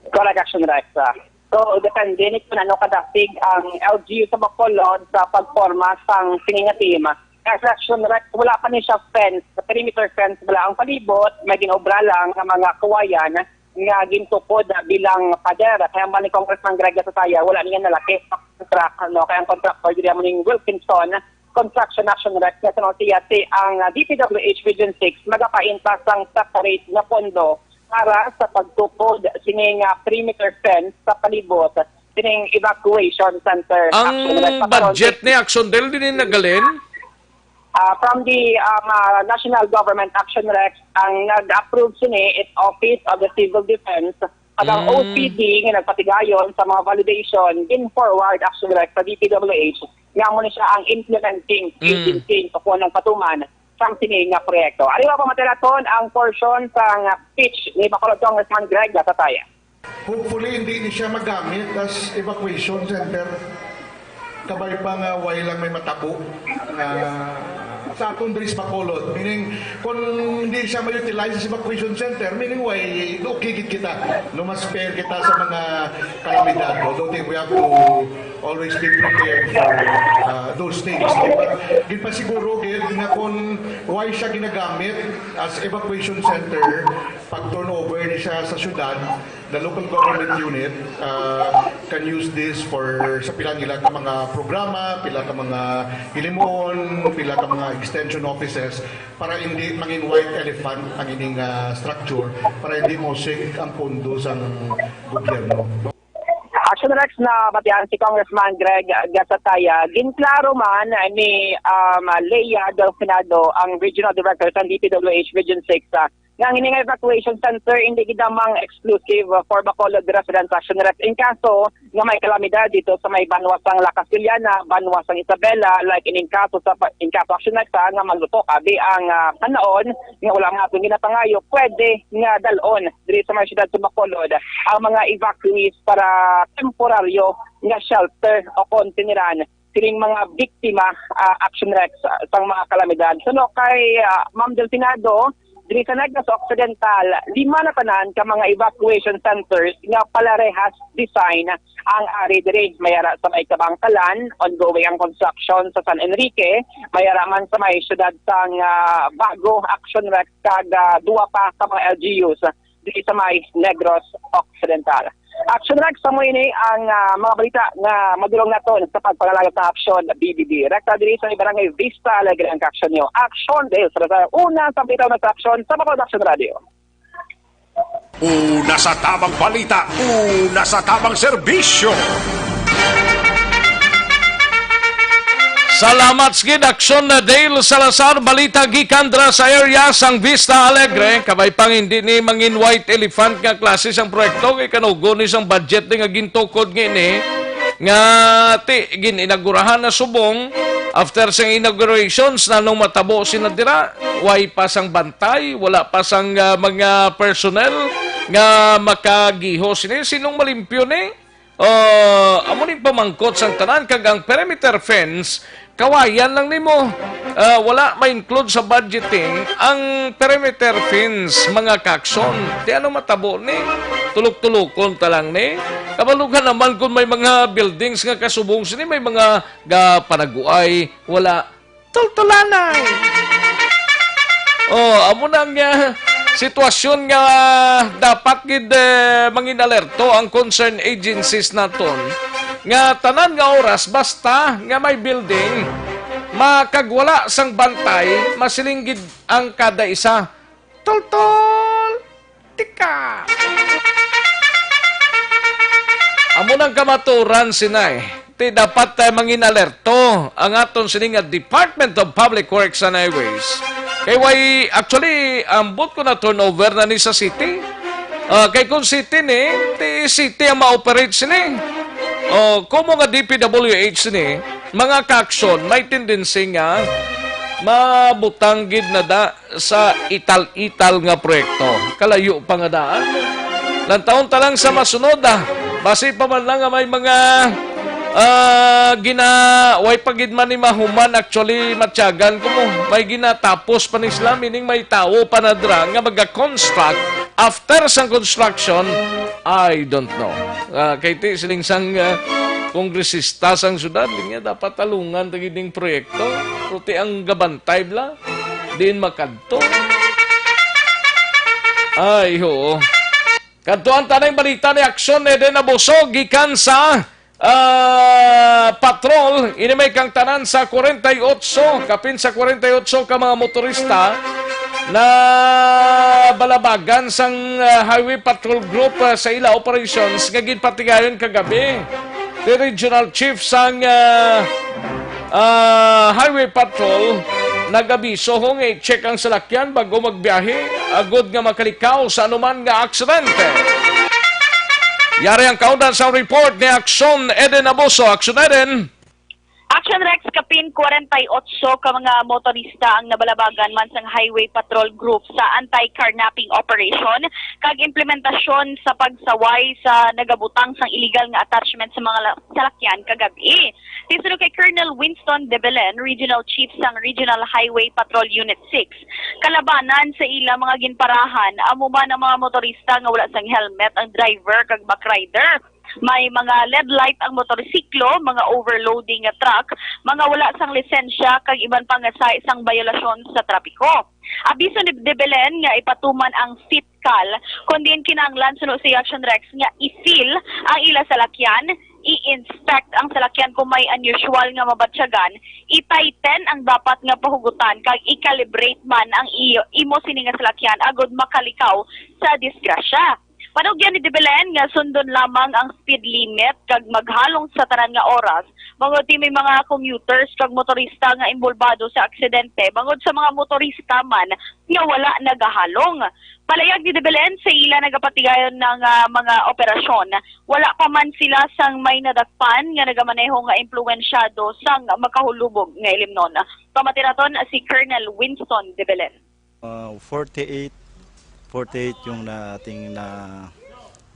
Correct, Action Rex, ah. So, depende ni kung ano kadasig ang L G U sa Bacolod sa pagporma sang sini nga team. Kay sa Action Rex, wala pa ni siya fence, perimeter fence, wala ang palibot, may ginobra lang nga mga kawayan nga gintukod bilang pader. Kaya man ni Congressman Greg Gasataya, wala niya nalaki sa contract, no? Kaya ang contractor, diri mo ning Wilkinson Construction Action Rex, nga suno siya si ang D P W H Region six, magapainta sang separate nga pondo para sa pagtukod sini nga perimeter fence sa palibot sining evacuation center. Ang Action Rex, budget ni Action Del din nagalin? Ah, from the, um, ah, National Government Action Rex, ang nag-approve sini is Office of the Civil Defense, kag ang Mm. O C D nga nagpatigayon sa mga validation, in forward Action Rex sa D P W H, nga mo ni siya ang implementing Mm. agency o kung anong patuman sang sini nga proyekto. Ari pa matiraton ang portion sang speech ni Bacolod Congressman Greg Gasataya. Hopefully, hindi ni siya magamit as evacuation center. Kabay pa nga way lang may matabo nga sa aton diri sa Bacolod. Meaning, kung hindi siya ma-utilize as evacuation center, meaning way, okay gid kita. No, mas fair kita sa mga kalamidad. Although, think we have to always be prepared for, uh, those things. No? But, gid pa siguro, gid, nga kung why siya ginagamit as evacuation center, pag-turnover ni siya sa syudad, the local government unit, uh, can use this for sa pila nila ka mga programa, pila ka mga hilimon, pila ka mga extension offices para hindi mangin white elephant ang ining, uh, structure, para hindi mausik ang pondo sang gobyerno. Action Rex, nabatian si Congressman Greg Gasataya, ginklaro man ni, um, Leia Delfinado, ang Regional Director sa D P W H Region six, uh, nga ang ini nga evacuation center hindi gid lamang exclusive for Bacolod residents. Action Rex, in kaso nga may kalamidad dito sa may banwa sang La Castellana, banwa sang Isabela, like in, in kaso sa pa-, in kaso, Action Rex, ah, nga malutok abi ang, ah, panaon nga wala nga atong ginapangayo, pwede nga dalon diri sa may siyudad sa Bacolod ang mga evacuees para temporaryo nga shelter o konteniran sining mga biktima, ah, Action Rex, ah, sang mga kalamidad. Suno kay, ah, Ma'am Delfinado, diri sa Negros Occidental, lima na tanan ka mga evacuation centers nga palarehas design ang ari diri. May ara sa may Kabankalan, ongoing ang construction sa San Enrique, may ara man sa may siyudad sang, ah, Bago, Action Rex, kag, ah, duwa pa ka mga L G Us diri sa may Negros Occidental. Action Rex, amo ini ang, ah, mga balita nga madulong naton sa pagpangalaga sa Action B B B. Rekta diri sa Barangay Vista Alegre ang aksyon niyo. Action Dale Salazar, una sa bitaw na sa aksyon sa Bacolod Action Radio. Una sa tamang balita, una sa tamang serbisyo. Salamat sa gid, Action na Dale Salazar. Balita gikan dira sa area sang Vista Alegre. Kabay pang hindi ni mangin white elephant nga klase sang proyekto, kay kanugon ni sang budget ni nga gintukod nga ini, nga ti gin-inagurahan na subong after sang inaugurations. Nanong matabo sina dira? Way pa sang bantay, wala pa sang, ah, mga personnel nga makagihos ni. Sinong malimpyo ni? Ah, amo ni pamangkot sang tanan, kag ang perimeter fence, kawayan lang nimo. Ah, wala ma-include sa budgeting ang perimeter fence, mga kakson. Ti ano matabo ni? Tulok-tulokon ta lang ni. Kabalugan naman kung may mga buildings nga kasubong sini, may mga ga panaguay, wala. Tultulanay. Oh, amo na nga sitwasyon nga dapat gid, eh, mangin alerto ang concerned agencies naton nga tanan nga oras, basta nga may building, makagwala sang bantay, masiling gid ang kada isa. Tultol! Tika! Amo nang kamaturan, sinay. Ti dapat, eh, mangin alerto ang aton sini nga Department of Public Works and Highways. Kay way, actually, ambot ko na turnover na ni sa city. Ah, kay kung city ni, ti city ang ma-operate sini. Oh, kumo nga D P W H ni, mga kakson, may tendency nga mabutang gid na da sa ital-ital nga proyekto. Kalayo pa nga daan. Lantawon ta lang sa masunod, ah. Basi pa man lang nga may mga, ah, gina-, way pa gid man ni mahuman, actually, matyagan ko mo. May ginatapos pa ni sila, meaning may tawo pa na dira nga maga-construct After sang construction, I don't know. Ah, kay ti siling sang, ah, kongresista sang syudad, linya dapat talungan ta gid ning proyekto. Pero ti ang gabantay bala, diin makadto. Ay, oo. Kadtuan ta na ang balita ni Aksyon Eden Abuso gikan sa, ah, patrol. Ini may kang tanan sa kwarenta y ocho, kapin sa kwarenta y ocho ka mga motorista na balabagan sang, ah, Highway Patrol Group, ah, sa ila operations nga ginpatigayon kagabi. The Regional Chief sang, ah, ah, Highway Patrol nagabiso ho nga i-check ang salakyan bago magbiyahe, agud nga makalikaw sa anuman nga aksidente. Yari ang kaundan sa report ni Aksyon Eden Abuso. Aksyon Eden. Action Rex, kapin kwarenta y ocho ka mga motorista ang nabalabagan man sang Highway Patrol Group sa anti-carnapping operation kag implementasyon sa pagsaway sa nagabutang sang illegal nga attachment sa mga la-, salakyan kagabi. Ti suno kay Colonel Winston De Belen, Regional Chief sang Regional Highway Patrol Unit six, kalabanan sa ila mga ginparahan amo man ang mga motorista nga wala sang helmet ang driver kag back rider. May mga led light ang motorsiklo, mga overloading nga truck, mga wala sang lisensya, kag iban pa nga sa isang bayolasyon sa trapiko. Abiso ni De Belen nga ipatuman ang FITCAL, kun diin kinahanglan suno sa Action Rex nga i-feel ang ila salakyan, i-inspect ang salakyan kung may unusual nga mabatyagan, i-tighten ang dapat nga pahugutan, kag i-calibrate man ang iyo, imo sini nga salakyan agud makalikaw sa disgrasya. Panugyan ni De Belen nga sundon lamang ang speed limit kag maghalong sa tanan nga oras, bangod ti may mga commuters kag motorista nga imbolbado sa aksidente, bangod sa mga motorista man nga wala nagahalong. Palayag ni De Belen, sa ila nagapatigayon na nga mga operasyon, wala pa man sila sang may nadakpan nga nagamaneho nga impluwensyado sang makahulubog nga ilimnon. Pamatiraton si Colonel Winston De Belen. Uh, forty-eight, forty-eight yung na ating na,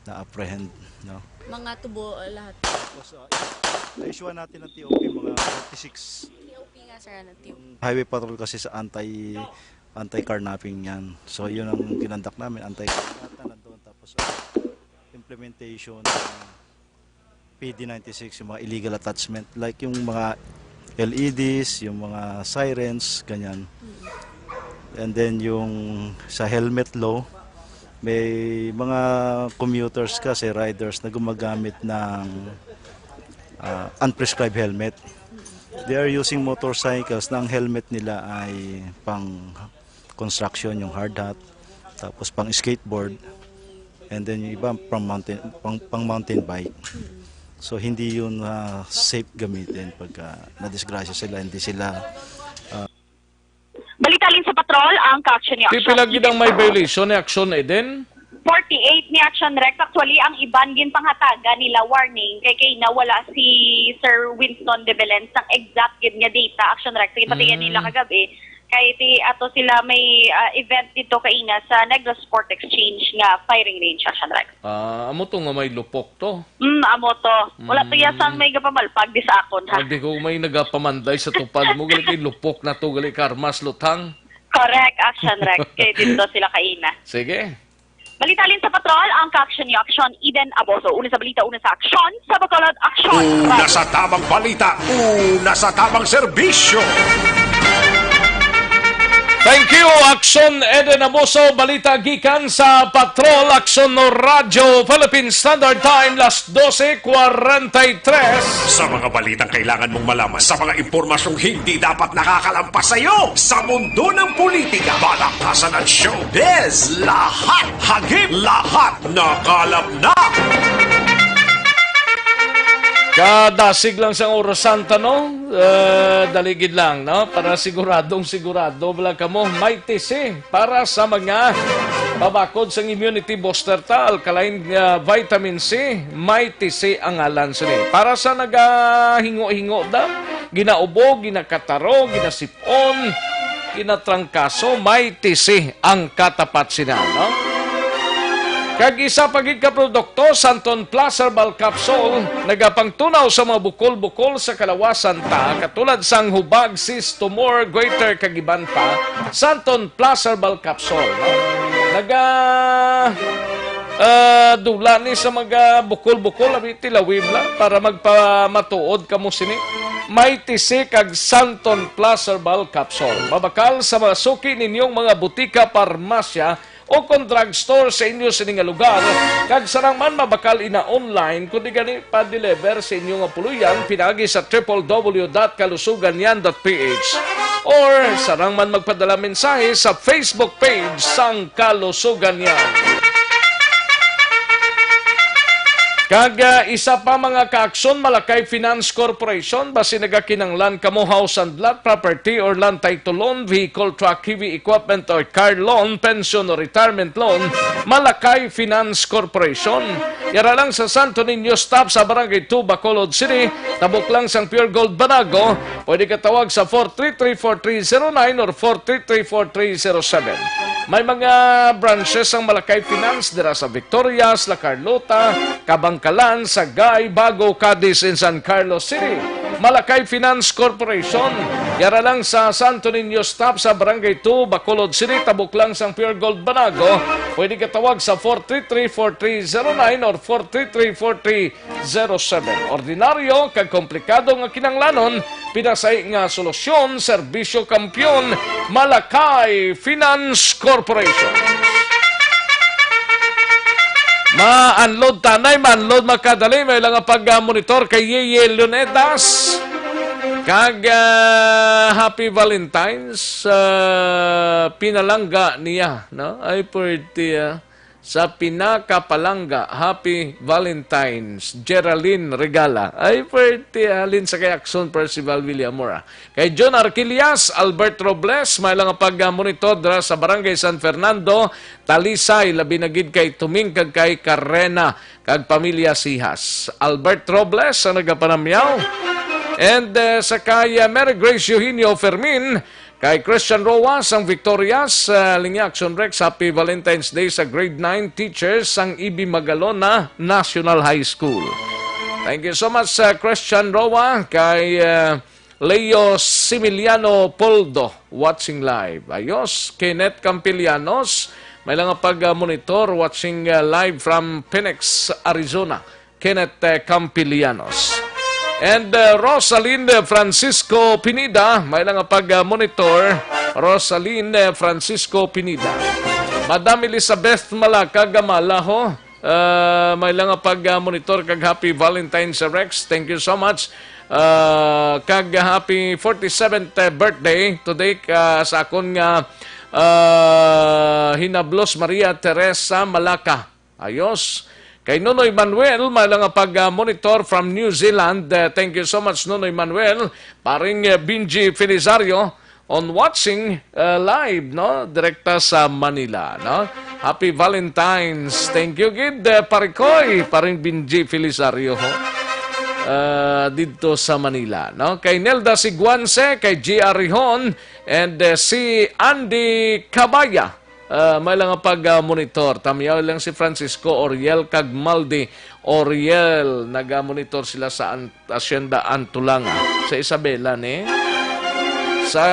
na-apprehend, no? Mga tubo, uh, lahat. Tapos, uh, na-issue natin ng T O P, mga forty-six. T O P nga, sir, ano, T O P? Yung Highway Patrol kasi sa anti, anti-carnapping yan. So, yun ang kinonduct namin, anti-carnapping, nandun. Tapos, uh, implementation, uh, P D ninety-six, yung mga illegal attachment, like yung mga L E Ds, yung mga sirens, ganyan. And then yung sa helmet law, may mga commuters kasi, riders na gumagamit ng, ah, unprescribed helmet. They are using motorcycles na ang helmet nila ay pang construction, yung hard hat, tapos pang skateboard, and then yung iba pang mountain, pang, pang mountain bike. So, hindi yun, ah, safe gamitin pagka nadisgrasya sila, hindi sila, ah, Balita halin sa patrol, ang kaaksyon ni Action. Pipila gid ang may violation ni Action Eden? Forty-eight ni Action Rex. Actually, ang iban ginpanghatagan nila warning kay, kay nawala si Sir Winston De Belen sang exact gid nga data, Action Rex. Ginpatigayon Mm. nila kagabi. Kay ti ato sila may, ah, event dito kaina sa Negros Port Exchange nga firing range, Action Rex. Ah, amo to nga may lupok to. Mm, amo to. Wala to Mm. yasang may gapamalpag di sa akon, ha? Hindi ko may nagapamanday sa tupad mo, gali kay lupok na to, gali karmas, luthang. Correct, Action Rex. Kay dito sila kaina. Sige. Balita halin sa patrol, ang kaaksyon ni Action Eden Abuso. Una sa balita, una sa aksyon, sa Bacolod, aksyon. Una sa tamang balita, una sa tamang serbisyo. Thank you, Action Eden Abuso. Balita gikan sa Patrol, Aksyon no Radyo Philippine Standard Time, las doce cuarenta y tres. Sa mga balitang kailangan mong malaman, sa mga impormasyong hindi dapat nakakalampas sa iyo, sa mundo ng politika, balaktasan at showbiz, lahat hagip, lahat nakalap na. Kadasig lang sang orasan ta, no? Eh, dali gid lang, no? Para siguradong sigurado bala kamo. Mighty C para sa mga pabakod sang immunity booster ta, alkaline, ah, vitamin C, Mighty C ang ngalan sini. Para sa nagahingo-hingo da, ginaubo, ginakataro, ginasip- on, kinatrangkaso, Mighty C ang katapat sina, no? Kag isa pa gid ka produkto, Santon Plus Herbal Capsule, nagapangtunaw sa mga bukol-bukol sa kalawasan ta, katulad sang hubag, cyst, tumor, goiter, kag iban pa, Santon Plus Herbal Capsule, no? Ga, ah, dula ni sa mga bukol-bukol, abi, tilawib lang para magpamatuod kamo sini. May T C kag Santon Plus Herbal Capsule. Mabakal sa mga suki ninyong mga butika, parmasya, o kon drugstore sa inyo sini nga lugar, kag sarang man mabakal ina online, kundi gani pa-deliver sa inyo nga puluyan pinagi sa triple W dot kalusugan yan dot P H, or sarang man magpadala mensahe sa Facebook page sang Kalusugan yan. Kag, ah, isa pa, mga kaaksyon, Malakay Finance Corporation, basi nagakinanglan kamo house and lot, property or land title loan, vehicle, truck, heavy equipment or car loan, pension or retirement loan, Malakay Finance Corporation. Yara lang sa Santo Niño Stop sa Barangay two, Bacolod City, tabok lang sang Pure Gold Banago. Pwede ka tawag sa four three three four three zero nine or four three three four three zero seven. May mga branches ang Malakay Finance dira sa Victorias, La Carlota, Kabangkalan, Sagay, Bago, Cadiz, and San Carlos City. Malakay Finance Corporation, yara lang sa Santo Niño Stop sa Barangay two, Bacolod City, tabok lang sang Pure Gold Banago. Pwede ka tawag sa four three three four three zero nine or four three three four three zero seven. Ordinaryo kag komplikado nga kinanglanon, pinasahi nga solusyon, serbisyo kampiyon, Malakay Finance Corporation. Ma-unload tanay, ma-unload makadali, may lang pag-monitor kay Yeye Lunetas. Kag, ah, happy Valentine's, ah, pinalangga niya, no? Ay, pwerte, ah. Sa pinakapalangga, happy Valentine's, Geraldine Regala. Ay, pwerte, halin sa kay Action Percival Villamora. Kay John Arquillas, Albert Robles, may lang pag-monitor dira sa Barangay San Fernando, Talisay, labi na gid kay Tuming kag kay Karena kag pamilya Sihas. Albert Robles ang nagapanamyaw. And, eh, sa kay, eh, Mary Grace Eugenio Fermin, kay Christian Roa sang Victorias, eh, Linya Action Rex, happy Valentine's Day sa grade nine teachers sang Ibi Magalona National High School. Thank you so much, eh, Christian Roa, kay, eh, Leo Similiano Poldo, watching live. Ayos, Kenneth Campilianos, may lang pag-monitor, watching, uh, live from Phoenix, Arizona. Kenneth, uh, Campilianos. And, uh, Rosalyn Francisco Pineda, may lang pag-monitor, Rosalyn, uh, Francisco Pineda. Madam Elizabeth Malaka Gamalaho, Ah, may lang nga pag, ah, monitor kag happy Valentine's, Rex. Thank you so much. Ah, kag happy forty-seventh birthday today, ah, sa akon nga, ah, hinablos, Maria Teresa Malaka. Ayos. Kay Nonoy Manuel, may lang nga pag, ah, monitor from New Zealand. Ah, thank you so much, Nonoy Manuel. Paring, ah, Benji Felizario, on watching, uh, live, no? Direkta sa Manila, no? Happy Valentine's. Thank you gid, uh, Pare Koy, Paring Benji Felizario, ho. Uh, didto sa Manila, no? Kay Nelda Siguanse, kay G R Rihon, and, uh, si Andy Cabaya. Uh, may lang nga pag, uh, monitor. Tamiyaw lang si Francisco Oriel kag Maldi Oriel. Naga-monitor sila sa an-, Hacienda Antulanga sa Isabela, ni. Sa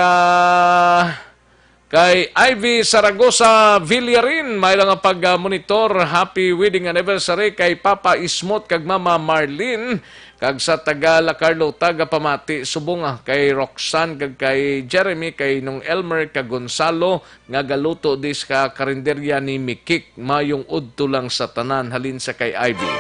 kay Ivy Saragosa Villarin, may lang nga pag-monitor. Happy wedding anniversary kay Papa Ismot kag Mama Marlene, kag sa taga La Carlota, gapamati subong, ah, kay Roxanne kag kay Jeremy, kay Nung Elmer kag Gonzalo, nga galuto di sa karinderya ni Mikik. Mayong udto lang sa tanan, halin sa kay Ivy.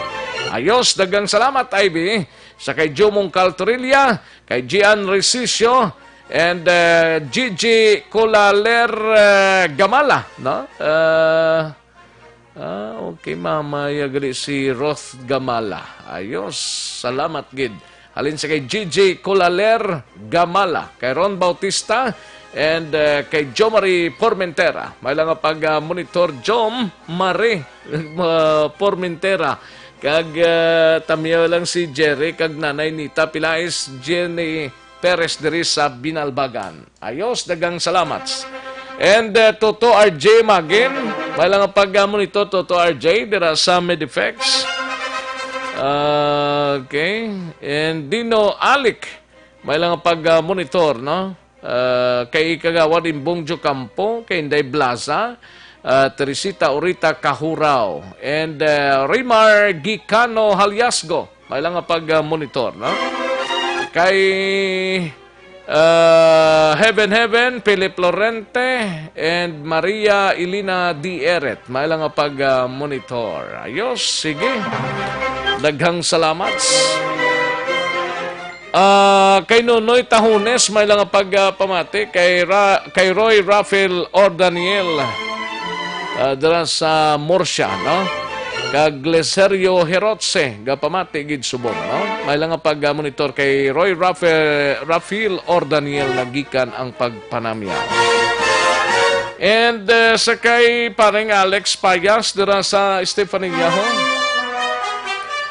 Ayos, daghang salamat, Ivy. Sa kay Jumong Caltorilla, kay Gian Resicio, and, uh, Gigi Colaler, uh, Gamala, no? Uh, ah, okay, Mama, ya gali si Roth Gamala. Ayos, salamat gid. Halin sa kay Gigi Colaler Gamala, kay Ron Bautista, and, uh, kay Jomari Formentera. May lang nga pag, uh, monitor, Jom Mari, uh, Formentera. Kag, uh, tamiyaw lang si Jerry kag Nanay Nita Pilais, Jenny Perez diri sa Binalbagan. Ayos, daghang salamat. And, uh, Toto R J Magin, may lang nga pag, uh, monitor, Toto R J, dira sa Medifex. Ah, okay. And Dino Alic, may lang nga pag, uh, monitor, no? Uh, kay Kagawad Imbong Jocampo, kay Inday Blaza, ah, Teresita Orita Kahurao, and, ah, Rimar Gicano Haliasgo. May lang nga pag, ah, monitor, no? Kay, ah, Heaven Heaven, Philip Lorente, and Maria Elena D. Eret. May lang nga pag, ah, monitor. Ayos, sige. Daghang salamat. Ah, kay Nonoy Tahones, may lang nga pag, ah, pamati. Kay Ra-, kay Roy Rafael Ordaniel, ah, dira sa Murcia, no? Kag Gleserio Herotse, gapamati gid subong, no? May lang nga pag, ah, monitor kay Roy Rafe-, Rafael Ordaniel, nagikan ang pagpanamya. And, ah, sa kay Pareng Alex Payas dira sa Estefania, ho.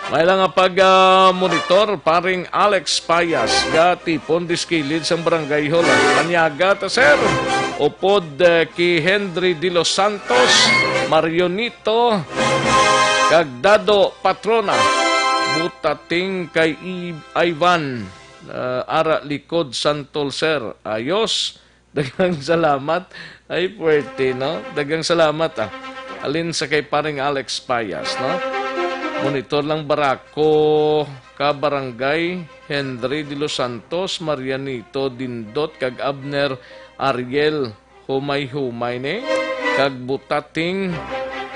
May lang nga pag, ah, monitor, Paring Alex Payas, ga Tipon, Diskilid sang Barangay Hall. Manyaga ta, sir. Upod, eh, ki Henry De Los Santos, Marionito, kag Dado Patrona. Butating kay I-, Ivan, ah, ara likod Santol, sir. Ayos. Daghang salamat. Ay, puwerte, no? Daghang salamat, ah. Alin sa kay Paring Alex Payas, no? Monitor lang, Barako ka Barangay, Henry De Los Santos, Marianito Dindot, kag Abner Ariel, humay-humay ni, kag Butating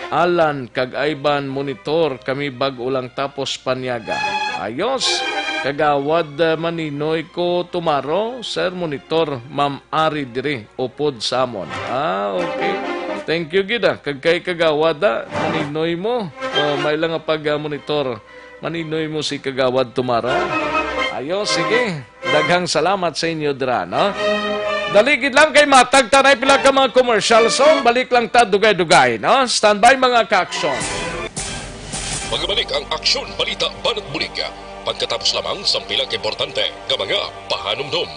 Alan kag Ivan, monitor kami, bag-o lang tapos panyaga. Ayos. Kagawad, uh, Maninoy ko tumaro, sir, monitor, Ma'am Ari diri, upod sa amon. Ah, okay. Thank you gid, ah. Kag kay Kagawad, ah, Maninoy mo. Oh, may lang nga pag, ah, monitor. Maninoy mo si Kagawad tumaro. Ayos, sige. Daghang salamat sa inyo dira, no? Dali gid lang kay matag ta na pila ka mga commercial song. Balik lang ta dugay-dugay, no? Standby, mga ka-aksyon. Magbalik ang Aksyon, Balita, Banat Bulig pagkatapos lamang sang pila ka importante nga mga pahanumdom.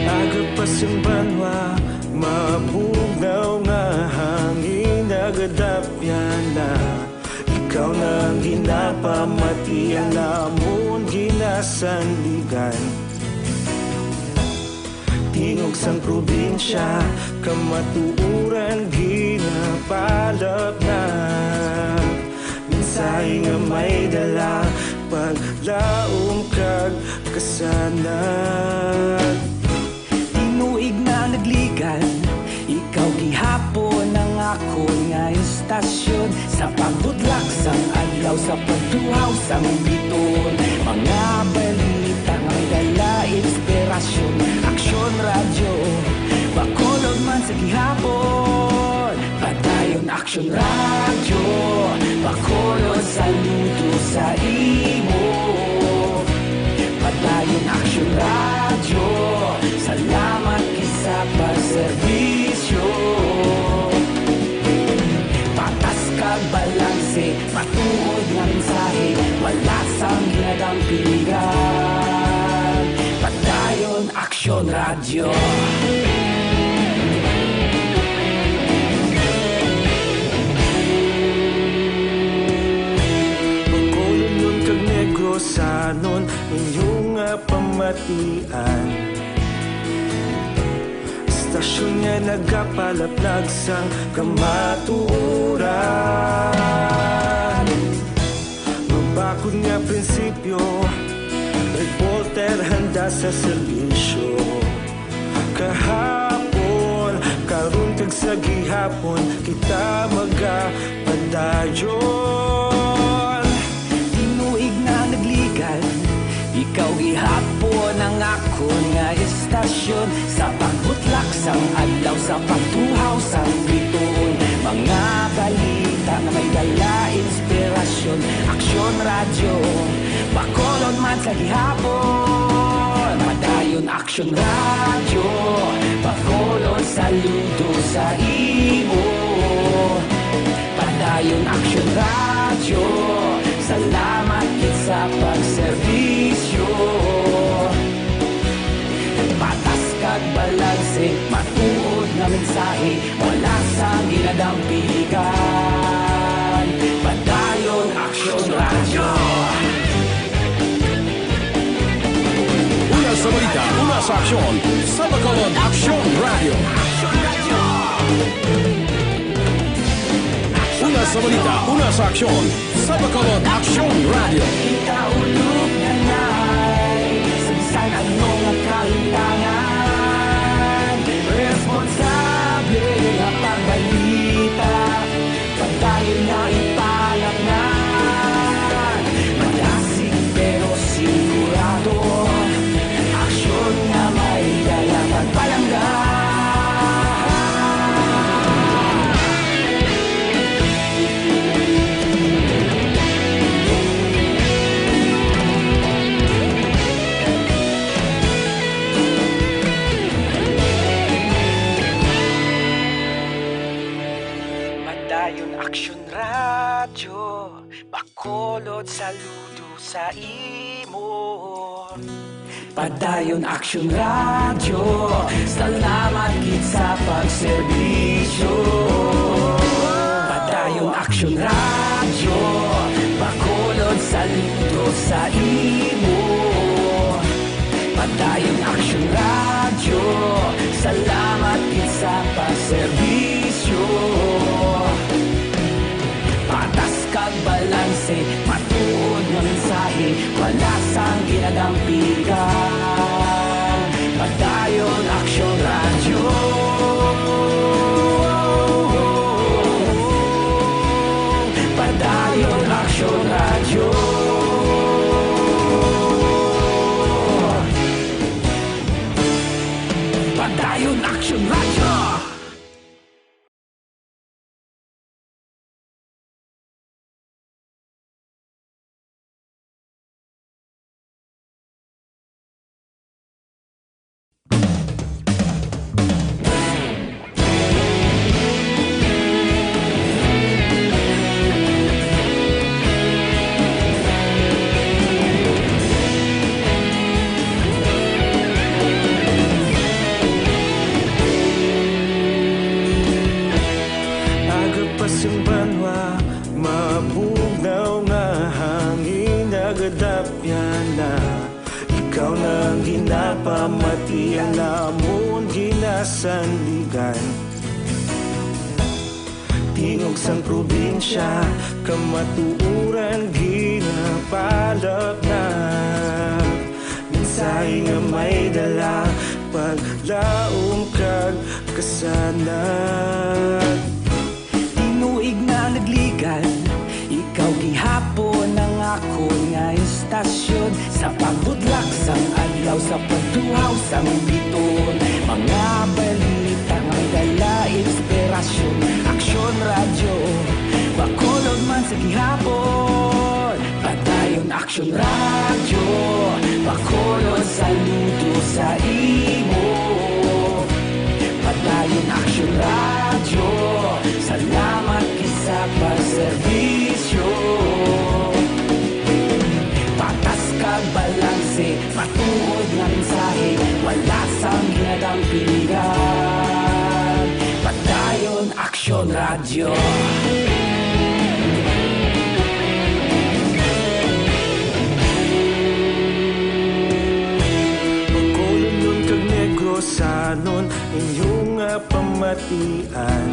Aga pa sing banwa, mabugnaw nga hangin nagadapyan na. Ikaw na ang ginapamati, ang amon ginasandigan. Tingog sang probinsya, kamatuoran ginapalapnag. Mensahe nga may dala, paglaom kag kasanag. Tinuig na nagligan, ikaw gihapon ang akon nga istasyon. Sa pagbudlak sang adlaw, sa pagtuhaw sang biton, mga balita nga may dala inspirasyon. Aksyon Radyo, Bacolod man sa gihapon. Padayon Aksyon Radyo, Bacolod, saludo sa imo. Padayon Aksyon Radyo, salamat gid sa pagserbisyo. Patas kag balanse, matuod nga mensahe, wala sang ginadampingan. Padayon Aksyon Radyo. Bacolodnon kag Negrosanon, inyo nga pamatian. Istasyon nga nagapalaplag sang kamatuoran. Mabakod nga prinsipyo, reporter handa sa serbisyo. Kahapon, karon, kag sa gihapon, kita magapadayon. Tinuig na ang Nga istasyon sa pagbutlak sang adlaw, sa pagtuhaw sang bituon, mga balita nga may dala inspirasyon. Aksyon Radyo, Bacolod man sa gihapon. Padayon Aksyon Radyo, Bacolod, saludo sa imo. Padayon Aksyon Radyo, salamat gid sa pagserbisyo. Patas kag balanse, matuod nga mensahe, wala sang ginadampigan. Padayon Aksyon Radyo. Una sa balita, una sa aksyon, sa Bacolod Aksyon Radyo. Una sa balita, una sa aksyon, sa Bacolod Aksyon Radyo. Ikaulog na nay, sa bisan ano nga kahitangan, responsable nga pagbalita. Padayon nga ipalaknag, madasig pero sigurado, aksyon nga may dala pagpalangga. Padayon Aksyon Radyo, Bacolod, saludo sa imo. Padayon Aksyon Radyo, salamat gid sa pagserbisyo. Padayon Aksyon Radyo, Bacolod, saludo sa imo. Padayon Aksyon Radyo, salamat gid sa pagserbisyo. Patas kag balanse, matuod nga mensahe, wala sang ginadampigan. Padayon Aksyon Radyo. Padayon Aksyon Radyo. Padayon Aksyon Radyo. Aga pa sing banwa, mabugnaw nga hangin nagadapyan na. Ikaw na ang ginapamati, ang amon ginasandigan. Tingog sang probinsya, kamatuoran ginapalaknag. Mensahe nga may dala, paglaom kag kasanag. Tinuig nga nagligan, ikaw gihapon ang akon nga istasyon. Sa pagbutlak sang adlaw, sa pagtuhaw sang bituon, mga balita nga may dala inspirasyon. Aksyon Radyo, Bacolod man sa gihapon. Padayon Aksyon Radyo, Bacolod, saludo sa imo. Padayon Aksyon Radyo, salamat gid sa pagserbisyo. Patas kag balanse, matuod nga mensahe, wala sang ginadampigan. Padayon Aksyon Radyo. Bacolodnon kag Negrosanon, inyo nga pamatian.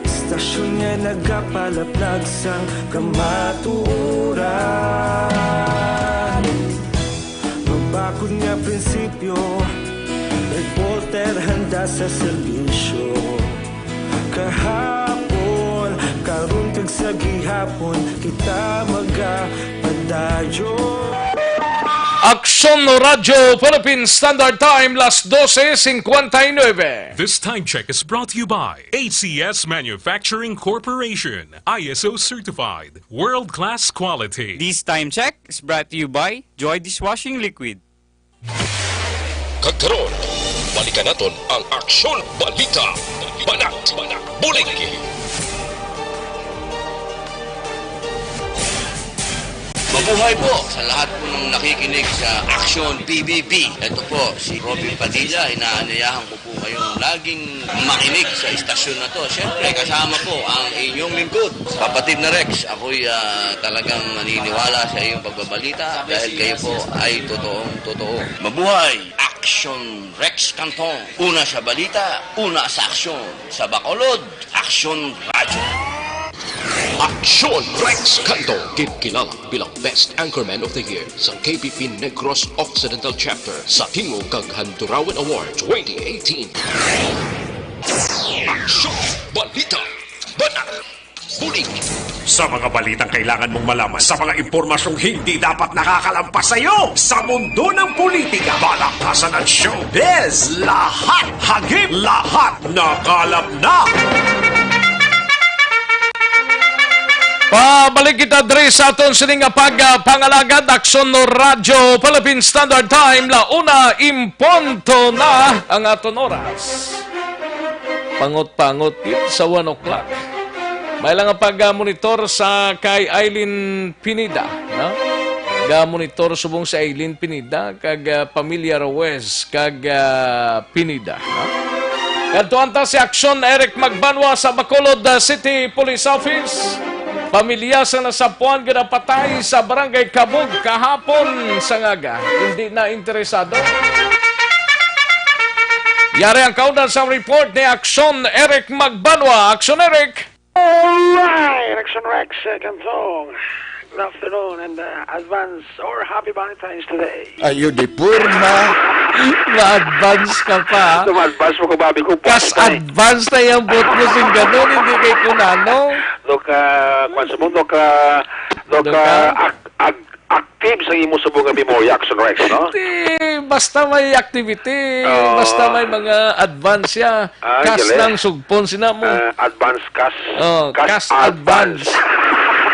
Istasyon nga nagapalaplag sang kamatuoran. Mabakod nga prinsipyo, reporter handa sa serbisyo. Kahapon, karon kag sa gihapon, kita magapadayon. Son Radyo Philippine Standard Time, las doce cincuenta y nueve. This time check is brought to you by A C S Manufacturing Corporation, I S O certified, world-class quality. This time check is brought to you by Joy Dishwashing Liquid. Kag karon, balikan naton ang Aksyon Balita, Banat, Bulig. Mabuhay po sa lahat po ng nakikinig sa Aksyon B B B. Ito po si Robin Padilla, inaanyayahan ko po kayong laging makinig sa istasyon na to. Siyempre, kasama po ang inyong lingkod, kapatid na Rex. Ako'y, ah, talagang naniniwala sa iyong pagbabalita dahil kayo po ay totoong totoo. Mabuhay! Action Rex Canton. Una sa balita, una sa aksyon. Sa Bacolod, Aksyon Radyo. Aksyon Rex Canton, ginkilala bilang Best Anchorman of the Year sa K B P Negros Occidental Chapter sa Tingog kag Handurawan Award twenty eighteen. Aksyon, balita, banat, bulig. Sa mga balitang kailangan mong malaman, sa mga impormasyong hindi dapat nakakalampas sa iyo, sa mundo ng politika, balakasan at showbiz, lahat hagip, lahat nakalap na. Pabalik kita diri sa aton sini nga pag, ah, pangalagad, Aksyon Radyo Philippine Standard Time, la una en punto na ang aton oras. Pangot-pangot gid sa one o'clock. May lang ang pag-monitor sa kay Eileen Pineda, no? Ga-monitor subong si Eileen Pineda kag, ah, pamilya Ruiz kag, ah, Pineda, no? Kadtuan ta si Aksyon Eric Magbanwa sa Bacolod, ah, City Police Office. Pamilya sa nasapuan nga napatay sa Barangay Kabug kahapon sa ngaga. Hindi na interesado. Yari ang kaundan sa report ni Aksyon Eric Magbanwa. Aksyon Eric! Alright, Action Rex, second song. Good afternoon and, uh, advance or happy Valentine's today. Ayo di purma. Ma-advance ka pa. Ito, ma-advance mo ko, babi ko, Kas Valentine. Advance na yung buot mo sing ganun, hindi kay kunano. Do ka, kwan sa mundo ka, do Do ka, ka? Ak-, ak-, active sa imo subong nga memory, Action Rex, no? Hindi, basta may activity, Oo. Basta may mga advance siya. Ah, Kas galing. Nang sugpon sina mo. Ah, advance cash. Oh, Cash cash advance. Advance.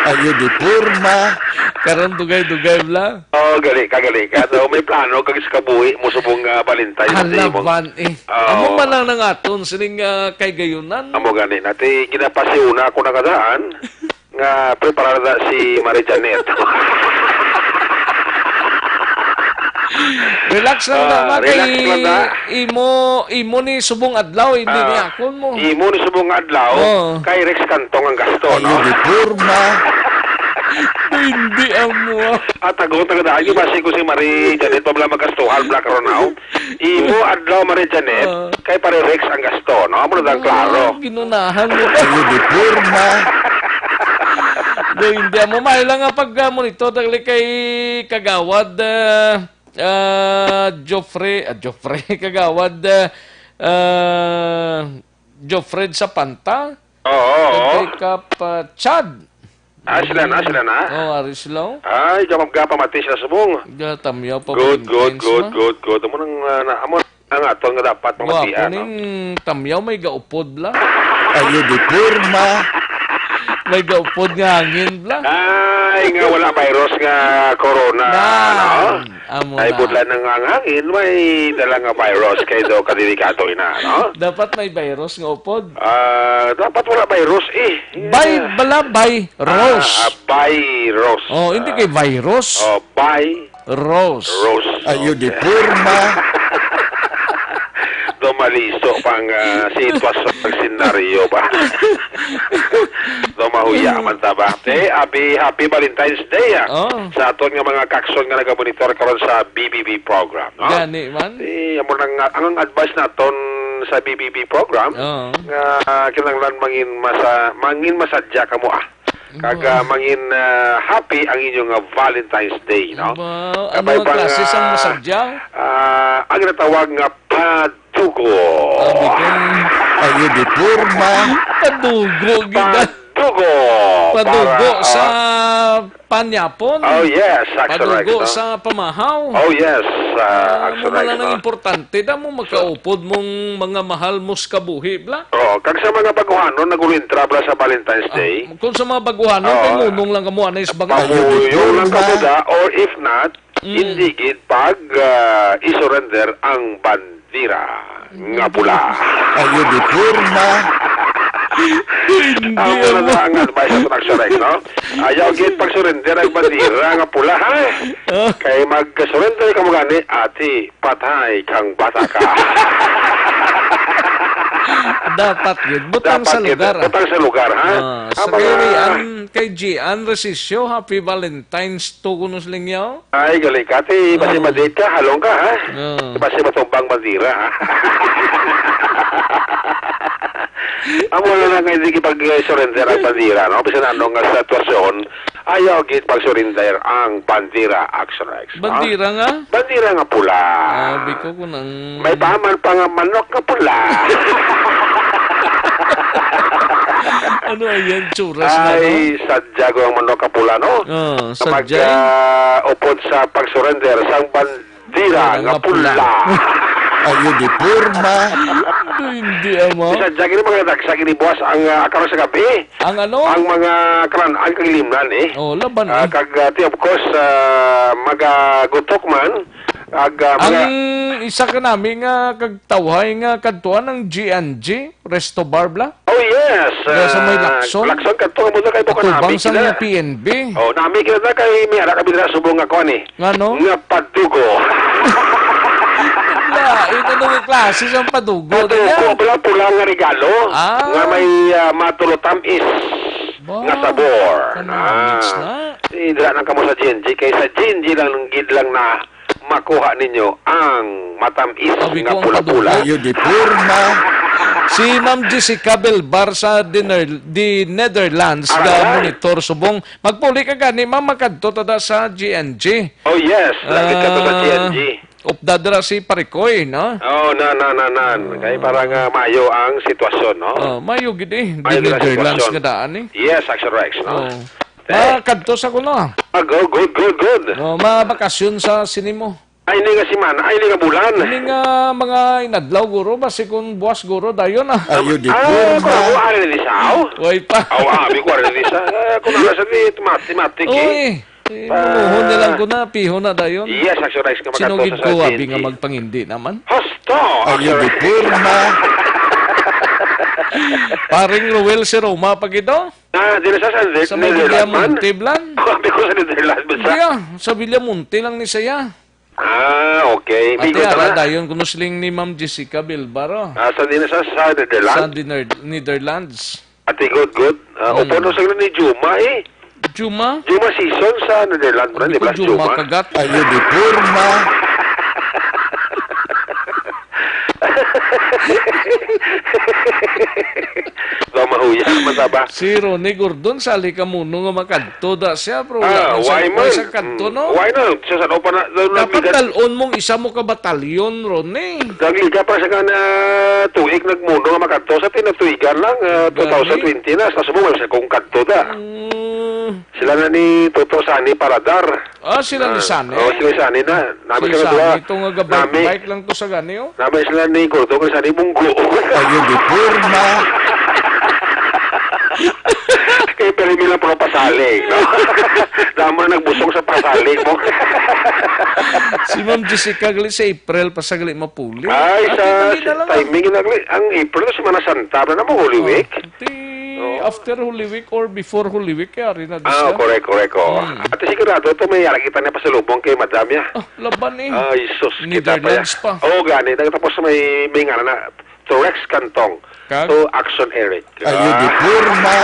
Ayo di purma. Karon dugay-dugay bla. Oh, gali ka, gali ka. So, may plano kag sa kabuhi mo subong, ah, Valentine sa imong Halaban eh. Oh. Amo man lang nang aton sining, ah, kay gayunan. Amo gani nati ginapasiuna ako nakadaan. Nga preparada si Mari Janet. Relax lang Ah, na, relax kay lang na. Imo, imo ni subong adlaw, hindi Ah, ni akon mo. Imo ni subong adlaw, Oh. Kay Rex Cantong ang gasto, Ayo no? Di purma. Hindi amo. At ako, taga-daan yung basi ko si Mari Janet, pabla magastuhan, Black Ronald. Imo adlaw, Maria Janet, Ah. Kay Pare Rex ang gasto, no? Amo na lang klaro. Ah, ginunahan mo pa. Ayo di purma. Do, hindi mo mahal lang nga pag, ah, monitor dali kay Kagawad, ah, ah, Joffrey, ah, Joffrey, Kagawad, ah, ah, Joffred sa Panta. Oo, oo. Kay Kap, ah, Chad. Ah, sila na, sila na. Oh, ari sila, oh. Ay, gamag-, gapamati sila subong. Gatamyaw pa Good, good, Valentine's good, na. Good, good. Amo nang, ah, na, amo ang aton nga dapat Wa, pamatian, no? Kuning tamyaw may gaupod, bla. Ayo di purma. May gaupod nga hangin, bla. Ay, nga wala virus nga corona, Nan. No? Amo Ay, na. Budlan ng ang hangin, may dala nga virus kay do kadelikado ina, no? Dapat may virus nga upod. Ah, dapat wala virus eh. Bay, Yeah. Bala, bay, Rose. Ah, ah, virus. Oh, hindi Ah. Kay virus. Oh, by Rose. Rose. Ayo di Okay. Purma. Do maliso pang, ah, sitwasyon, pag senaryo ba? Do mahuya man ta ba? Eh, happy, happy Valentine's Day, ah. Oh. Sa aton nga mga kakson nga nagamonitor karon sa B B B program, no? Gani man. Eh, amo nang, ang advice naton sa B B B program, Oo. nga kinahanglan mangin masa-, mangin masadya kamo, ah. Kag, ah, mangin, ah, happy ang inyong, ah, Valentine's Day, no? Ba, ano Kabay ang pa klase nga, sang masadya? Ah, ang natawag nga padugo. Sabi ko, Ayo di purma. Padugo, gid, ah. Padugo. Padugo Para, sa ah, Panyapon. Oh, yes, Axel Rex, Padugo no? Sa pamahaw. Oh, yes, ah, Ah, Axel mo Rex, lang ang no? Importante, da mo makaupod mong mga mahal mo sa kabuhi, bla? Oh, kag sa mga baguhanon, nag-ulintra bla sa Valentine's Ah, Day. Kung sa mga baguhanon, Oo. Kay ngunong lang kamo, anay sa mga Pamuyo lang kamo da, or if not, Mm. Hindi gid pag, ah, i-surrender ang bandera nga pula. Ayo di porma. Hindi Amo na mo. Na ang advice sa Action X, no? Ayaw gid pag-surrender ang bandera nga pula, ha? Ah. Kay mag-surrender ka mo gani, ati, patay kang bata ka. Dapat gid. Butang Dapat sa gid. Lugar, ah. Butang sa lugar, ha? Ah, sa Ang kay mga Rian, kay Gian Resisyo, happy Valentine's to kuno sa Lingyaw. Ay, gali ka, ti, basi Oh. ma-date ka, halong ka, ha? Oh. Basi matumbang bandira, ha? Amo na lang nga hindi kipag-surrender ang bandira, no? Bisan ano nga sitwasyon, ayaw gid pag-surrender ang bandira, Action X, no? Bandira nga? Bandira nga pula. Ah, biko ko nang May paman pa nga manok nga pula. Ano yan, churas na, no? Ay, sadya ko ang manok nga pula, no? Oh, Sa sadya, eh. Pag, ah, upod sa pag-surrender sang bandira Bandira nga nga pula. Pula. Ayo di porma. Hindi, hindi, ama. Isa dyan, gini mga nagsa, gini buwas ang, ah, karon sa gabi. Ang ano? Ang mga karan, ang kagilimnan, eh. Oh, laban, Ah, eh. Kag, ah, ti, of course, ah, magagutok man. Ag, ah, mga Ang isa ka nami nga kagtawhay nga kadtuan ang G and G. Resto Bar, bla? Oh, yes. Diya sa may Ah, Lacson? Lacson, kadto mo na kay Bukan Atubang Nami, sa kina. P N B. Oh, nami kina na kay may ara kami na subong nga kuan, eh. Ngano? Nga padugo. Lain, ano nga klase sang padugo Padugo, niya? Pula-pula nga regalo. Ah. Nga may, ah, matulo tamis Ba? Nga sabor. Kanamits Ah. na. Eh, dira lang kamo sa G and G. Kay sa G and G lang, gid lang na makuha ninyo ang matamis Sabi nga ko, ang pula-pula. Padugo. Ayo di porma. Si Ma'am Jessica Belbar sa Diner-, the Netherlands, Aray. Ga monitor subong. Magpuli ka gani, ma'am, makadto ta da sa G and G. Oh, yes. Lagi ka to sa Ah, G and G. Upda dira si Parikoy, no? Oh, na, na, na, na. Kay para nga mayo ang sitwasyon, no? Oh, mayo gid eh. Mayo The gid ang Netherlands sitwasyon. Nga daan eh. Yes, Action Rex, no? Oh. Eh. Makadto sa kuno, ah. Ah, good, good, good, good. Oh, mabakasyon sa sinimo. Ay, ini nga semana, ay, ini nga bulan. Ini nga mga inadlaw, guro, basi kung buwas, guro, dayon, ah. Ayo di Ah, porma. Kung ako, ari ni Sao? Way pa. Aw, abi ko, ari ni Sao. Eh, kung ano sa di, mati-mati, eh. Uy, eh, Ah. Manuhon niya lang ko na, piho na dayon. Yes, Action Rex nga Sino makadto gid sa ko, abi G and G. Nga magpangindi naman? Husto, Ayo Action di Rex. Porma. Paring Ruel si Roma pa gid, oh. Ah, dili sa, sa, Sa may Netherlands Villa man. Monte, Blan. Abi ko sa Netherlands, basta. Hindi, ah. Sa Villamonte lang ni saya. Ah, okay. Ate, Bigo ara na. Dayon kuno siling ni Ma'am Jessica Bilbaro. Ah, sa din sa, sa Netherlands? Sa Diner-, Netherlands. Ate, good, good. Ah, Hmm. Upo na sa ni Juma, eh. Juma? Juma season sa Netherlands, Hindi di ba? Ko Juma Juma. Kagat. Ayo di porma. Daw mahuya, mataba. Si Ronnie Gordon, sali ka muno nga makadto da siya, pero Ah, wala na siya why man? Sa kadto, no? Mm, why not? Sa saan pa na, na, Dapat na, dal-on mong isa mo ka batalyon, Ronnie. Nagliga pa siya ka na tuig nagmuno nga makadto sa tinatuigan lang, ah, Gani? Two thousand twenty na, sa subong, sa kung kadto da. Mm. Sila na ni Toto Sani Paradar. Ah, sila ni Ah, Sani? Oh, sila Sani na. Nami Si sila Sani, duha. Ito nga gabike-bike Nami. Lang to sa gani, oh. Nami sila ni Gordo, kay Sani Bunggo. Ayo di porma. Kay pero nila puro pasalig, no? Dama nagbusong sa pasalig mo. Si Ma'am Jessica gali sa April pa sa gali mapuli. Ay, Ah, sa dali na lang, ah. Timing na gali. Ang April, Semana Santa, na mo Holy Oh, Week? di Oo. After Holy Week or before Holy Week, kaya rin na Ah, siya. Correct, correct, oo. Mm. At sigurado to, may yari kita na pasalubong kay Madam ya. Ah, laban eh. Ay, sus, kita pa ya. Netherlands pa. Oo, gani. Tapos may, may nga na, to Rex Cantong, Kag? To Action Eric. Ayo, Ah. Di porma.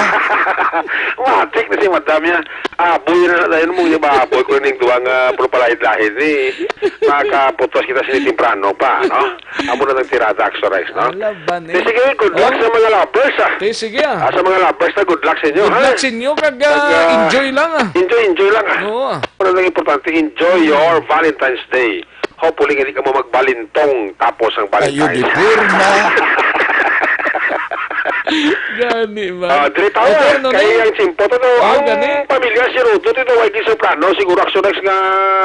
Matik na si Madam ya. Ah, boy na na, yun mo, di ba? Boy ko ning duwang, ah, puro palahid-lahid ni. Makaputos kita sini temprano pa, no? Amo na ng tirada, Action Rex, no? Ang laban, eh. Di sige, good luck Oh. Sa mga lovers, ah. Di sige, ah. Ah, sa mga lovers na, good luck sa inyo, Good ha? Luck sa inyo, kag, ah, Kag, ah, enjoy lang, ah. Enjoy, enjoy lang, ah. Oo, ah. Ano lang importante, enjoy your Valentine's Day. Hopefully, hindi ka mo magbalintong tapos ang Ayo, Valentine's. Di porma. Gani ba? Ah, diri tawo, Ay, pero ano kay ni? ang simple to, to, Oh, ang gani? pamilya si Rudo, dito, way gid sa plano, siguro, Action X nga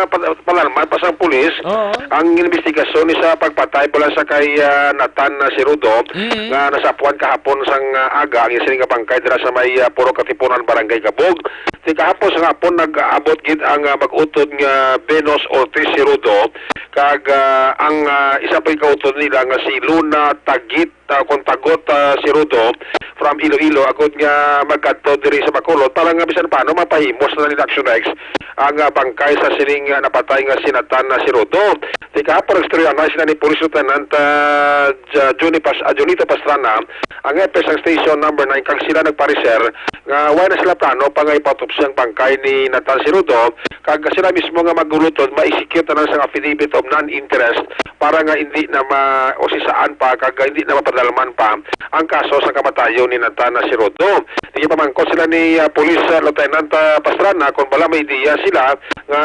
pa-, palarman pa sa pulis. Oo. Ang investigasyon ni sa pagpatay pala sa kay, ah, Nathan na si Rudo, Mm. nga nasapuan kahapon sang, ah, aga, ang isa nga bangkay dira sa may, ah, Purok Katipunan, Barangay Gabog. Ti kahapon sa hapon, nag-abot gid ang, ah, mag-utod nga Venus Ortiz si Rudo, kag, ah, ang, ah, isa pa ka utod nila nga si Luna Tagit, ah, kung Tagot, ah, si Rudo from Iloilo, agod nga magkadto diri sa Bacolod, para nga bisan paano mapahimos na nila Action X ang, ah, bangkay sa sining, ah, napatay nga si Nathan na si Rudo. Ti kahapon, nagstorya na sila ni Police Lieutenant, ah, Ja-, Johnny Pas-, ah, Junito Pastrana, ang hepe sang Station Number Nine, kag sila nagpareser nga wala na sila plano pa nga ipatupsi ang bangkay ni Nathan si Rudo, kag sila mismo nga magulutod ma-execute na lang sang affidavit of non-interest para nga hindi na ma-, o si saan pa, kag hindi na mapadalman pa ang kaso sa kamatayon ni Nathan na si Rudo. Tigpamangkot sila ni, ah, Police, ah, Lieutenant, ah, Pastrana kung bala may ideya sila nga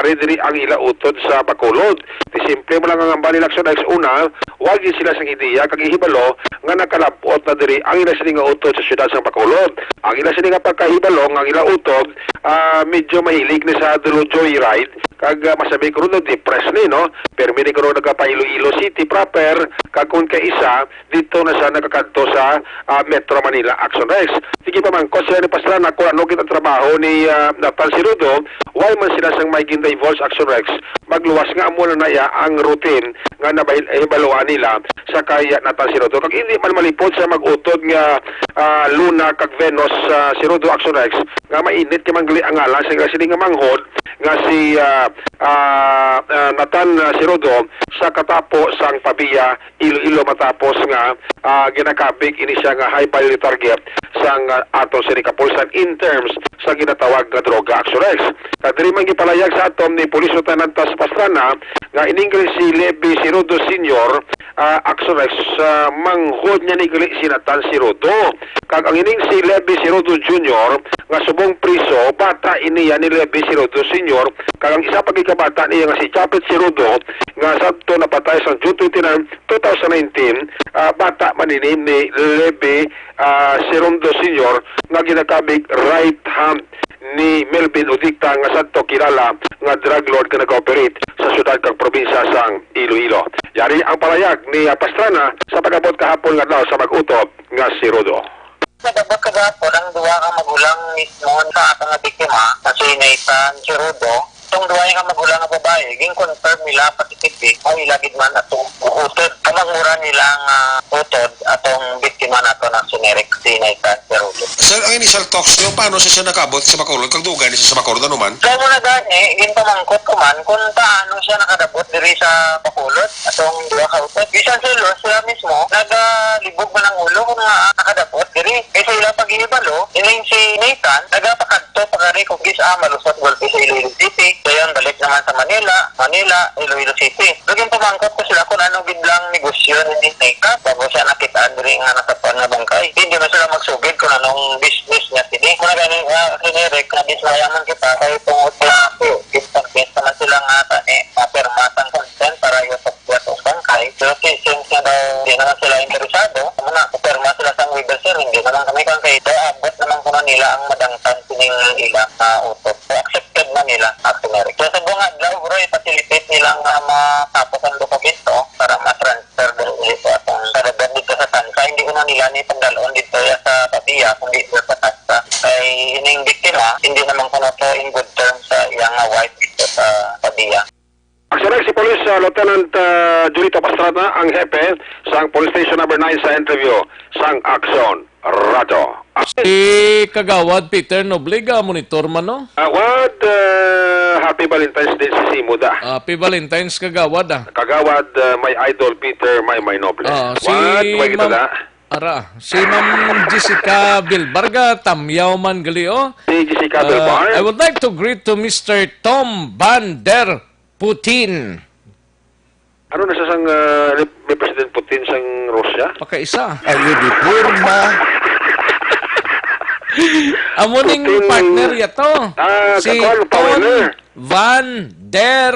ari diri ang ila utod sa Bacolod. Ti simple mo lang ang hambal nila, Action X. Una, wag gid sila sang ideya kag ihibalo nga nakalab-ot na diri ang ila sini nga utod sa siyudad sang Bacolod. Ang ila sini nga pagkahibalo nga ang ila utod, ah, medyo mahilig ni sa dulo joyride, kag, ah, masabi ko ron, depressed ni, no? Pero mini ko ron nagapa-Iloilo City proper, kag kung kaisa, dito na siya nakakadto sa, ah, Metro Manila, Action X. Sige, pamangkot sila ni Pastrana kung ano gid ang trabaho ni, ah, Nathan si Rudo, why man sila sang may gindivulge, Action X, magluwas nga amo na na iya ang routine nga nabahil-, hibaluan nila sa kay, ah, Nathan si Rudo. Kag hindi man malipod sa mag-utod nga, ah, Luna kag Venus, ah, si Rudo, Action X, nga mainit kay man gali ang ngalan sa sini nga manghod nga si, ah, ah, ah, Nathan, ah, si Rudo sa katapo sang Pavia, Iloilo, matapos nga, ah, ginakabig ini siya nga high value target sang, ah, aton sini kapulisan in terms sa ginatawag nga droga, Action X. Kag diri man gipalayag sa aton ni Police Lieutenant Pastrana nga ining gali si Levi Sirudo Senior, ah, Action X, ah, manghod niya ni gali si Nathan Sirudo. Kag ang ining si Levi Sirudo Junior nga subong priso, bata ini yan ni Levi Sirudo Senior. Kag ang isa pa gid ka bata niya nga si Chapit Sirudo nga sadto napatay sa June twenty-nine, two thousand nineteen, ah, bata man ini ni Levi, ah, Sirudo Senior nga ginakabig right hand ni Melvin Udicta nga sadto kilala nga drug lord nga nag-operate sa siyudad kag probinsya sang Iloilo. Yari ang palayag ni, ah, Pastrana sa pag-abot kahapon nga adlaw sa mag-utod nga si Rudo. Sa pag-abot kagahapon, ang duha ka magulang mismo sa ato nga biktima, nga si Nathan Sirudo, itong duha nga magulang nga babae, gin-confirm nila positive ang ila gid man atong utod. Kamangmura nila nga utod atong biktima nato na si Merrick, si Nathan Sirudo. Sir, ang initial talks niyo, paano siya, siya nakabot sa Bacolod? Kag dugay ni siya sa Bacolod, ano man? So, mo na gani, ginpamangkot ko man kung paano siya nakadabot diri sa Bacolod, atong duha ka utod. Bisan sila, sila mismo, nagalibog man ang ulo kung nga nakadabot diri. Kay sa ila paghihibalo, ining si Nathan, nagapakadto pa kari kung gis-, ah, malusot gulpi sa Iloilo City. Dayon, balik naman sa Manila, Manila, Iloilo City. So, ginpamangkot ko sila kung ano gid lang negosyo ni Nathan bago siya nakit-an diri nga nasapuan nga bangkay. Hindi na sila magsugid kung anong business niya sini. Muna gani, ah, si Merrick, nadismaya man kita kay tungod sa, gid-convince naman sila nga, tani, mapirma sang consent para iusok-usok ang bangkay. Pero si, since nga daw di naman sila interesado, amo na, pirma sila sang waiver, sir, hindi naman kami kan kay, kay abot naman kuno nila ang madangtan sining ila nga utod. So, accepted na nila, actually. So, sa buong adlaw, bro, i-facilitate nila nga matapos ang dokumento para ma-transfer diri sa atong kadaghan dito sa Tansa. Hindi kuno nila ni pagdalon dito ya sa Pavia, kundi dito sa Tansa. Kay ining biktima, hindi naman kuno to in good terms sa iyang wife dito sa Pavia. Aksyon si Police, ah, Lieutenant, ah, Julito Pastrana, ang hepe sang Police Station Number Nine sa interview sang Aksyon Radyo. Si Kagawad Peter Noble, ga-monitor man, no? Ah, Wad, ah, happy Valentine's Day sa imo, da. Happy Valentine's, Kagawad, ah. Kagawad, ah, my idol, Peter, my, my Noble. Ah, si Wad, may kita, Ma'am, da. Ara, si Ma'am Jessica Bilbarga, tamyaw man gali, oh. Si Jessica Ah, Bilbar. I would like to greet to Mister Tom Van Der Putin. Ano na sa sang, ah, ni, ni President Putin sang Russia? Pakaisa. Ang uniporma. Amo ning Putin. Partner yato. Ah, Si kakuan, Ton foreigner. Van Der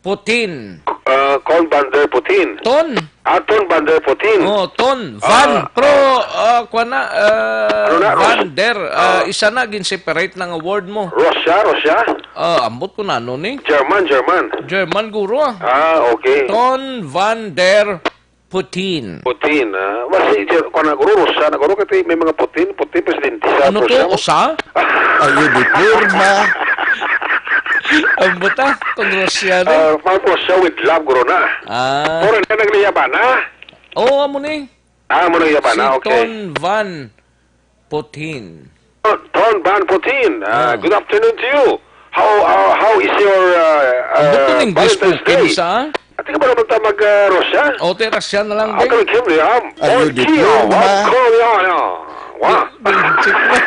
Putin. Ah, Ton Van Der Putin. Ton. Ah, Ton van der Putin. Oh, Ton, Van. Ah, Pero, ah, kuwan na, ah, Ano na, Van Ros-, der, ah, ah. isa na, gin-separate na nga word mo. Russia, Russia? Ah, ambot ko na, ano ni? German, German. German, guro, ah. Ah, okay. Ton van der Putin. Putin, ah. Basi, Ger-, kuwan na, guro, Russia na, guro, kasi may mga Putin, Putin, presidente sa Ano to? Russia. Usa? Ay, di forma. Ambot, ah, kung Russia na. Ah, mga Russia with love, guro na. Ah. Pero na nagliyaba na. Oo, amo ni. Ah, amo nang yaba Si na, okay. Ton Van Putin. Oh, Ton Van Putin, ah, Ah. good afternoon to you. How, uh, how is your, uh, Ang buto uh, ning Valentine's Day? Sa? Ati ka ba naman ta mag, uh, Russia? O, te, Russia na lang, Ako din. Ang Kim Liam. Ayun, Bon di dia, ko, ma. Wag ko yan, ah. Wa. Di, di, check na.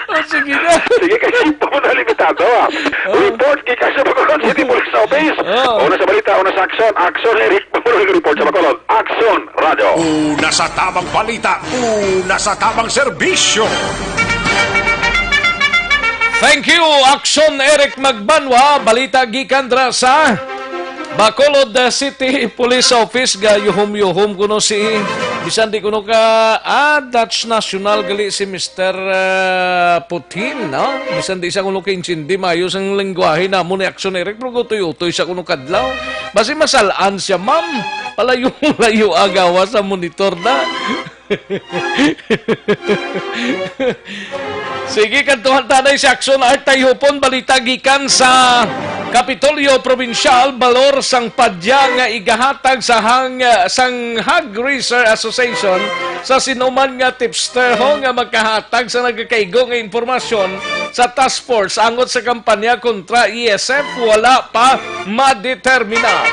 O, sige na. Sige, kasi pa mo na limitado, ah. Oh. Report kay Kasabakon City Police Office. Oh. Una sa balita, una sa aksyon. Aksyon, Eric. Report sa Bacolod, Aksyon Radio. Una sa tamang balita, una sa tamang serbisyo. Thank you, Aksyon Eric Magbanwa. Balita gikan dra sa Bacolod City Police Office. Gayuhom-yuhom kuno si, bisan di kuno ka, ah, Dutch national gali si Mister, ah, Putin, no? Bisan di sa kuno ka-intindi maayos ang lengguwahe namo ni Aksyon Eric, pero gutoy-utoy sa kuno kadlaw. Basi masal-an siya, ma'am. Palayo-layo agawa sa monitor na. Sige, kadtuhan tanay si Aksyon Art Tayhupon. Balita gikan sa Kapitolyo Probinsyal, balor sang padya nga igahatag sa hang, sang Hog Raiser Association sa sinuman nga tipster ho nga magkahatag sa nagakaigo nga impormasyon sa task force angot sa kampanya kontra E S F, wala pa madetermina.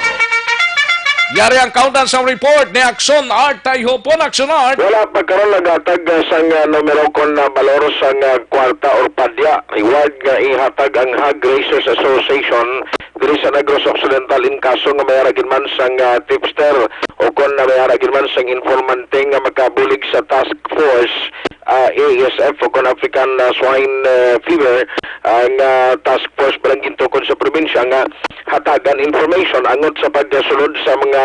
Yari ang kaundan sang report ni Aksyon Art Tayhupon. Aksyon Art. Wala pa karon naghatag, uh, sang, uh, numero kon, uh, balor sang, uh, kwarta or padya, reward nga ihatag ang Hog Raisers Association diri sa Negros Occidental in kaso nga may ara gid man sang, uh, tipster o kon na may ara gid man sang informante nga makabulig sa task force, ah, A S F o kon African, ah, Swine, eh, Fever, ang, ah, task force pa lang gintukod sa probinsya nga hatagan information angot sa pagsulod sa mga,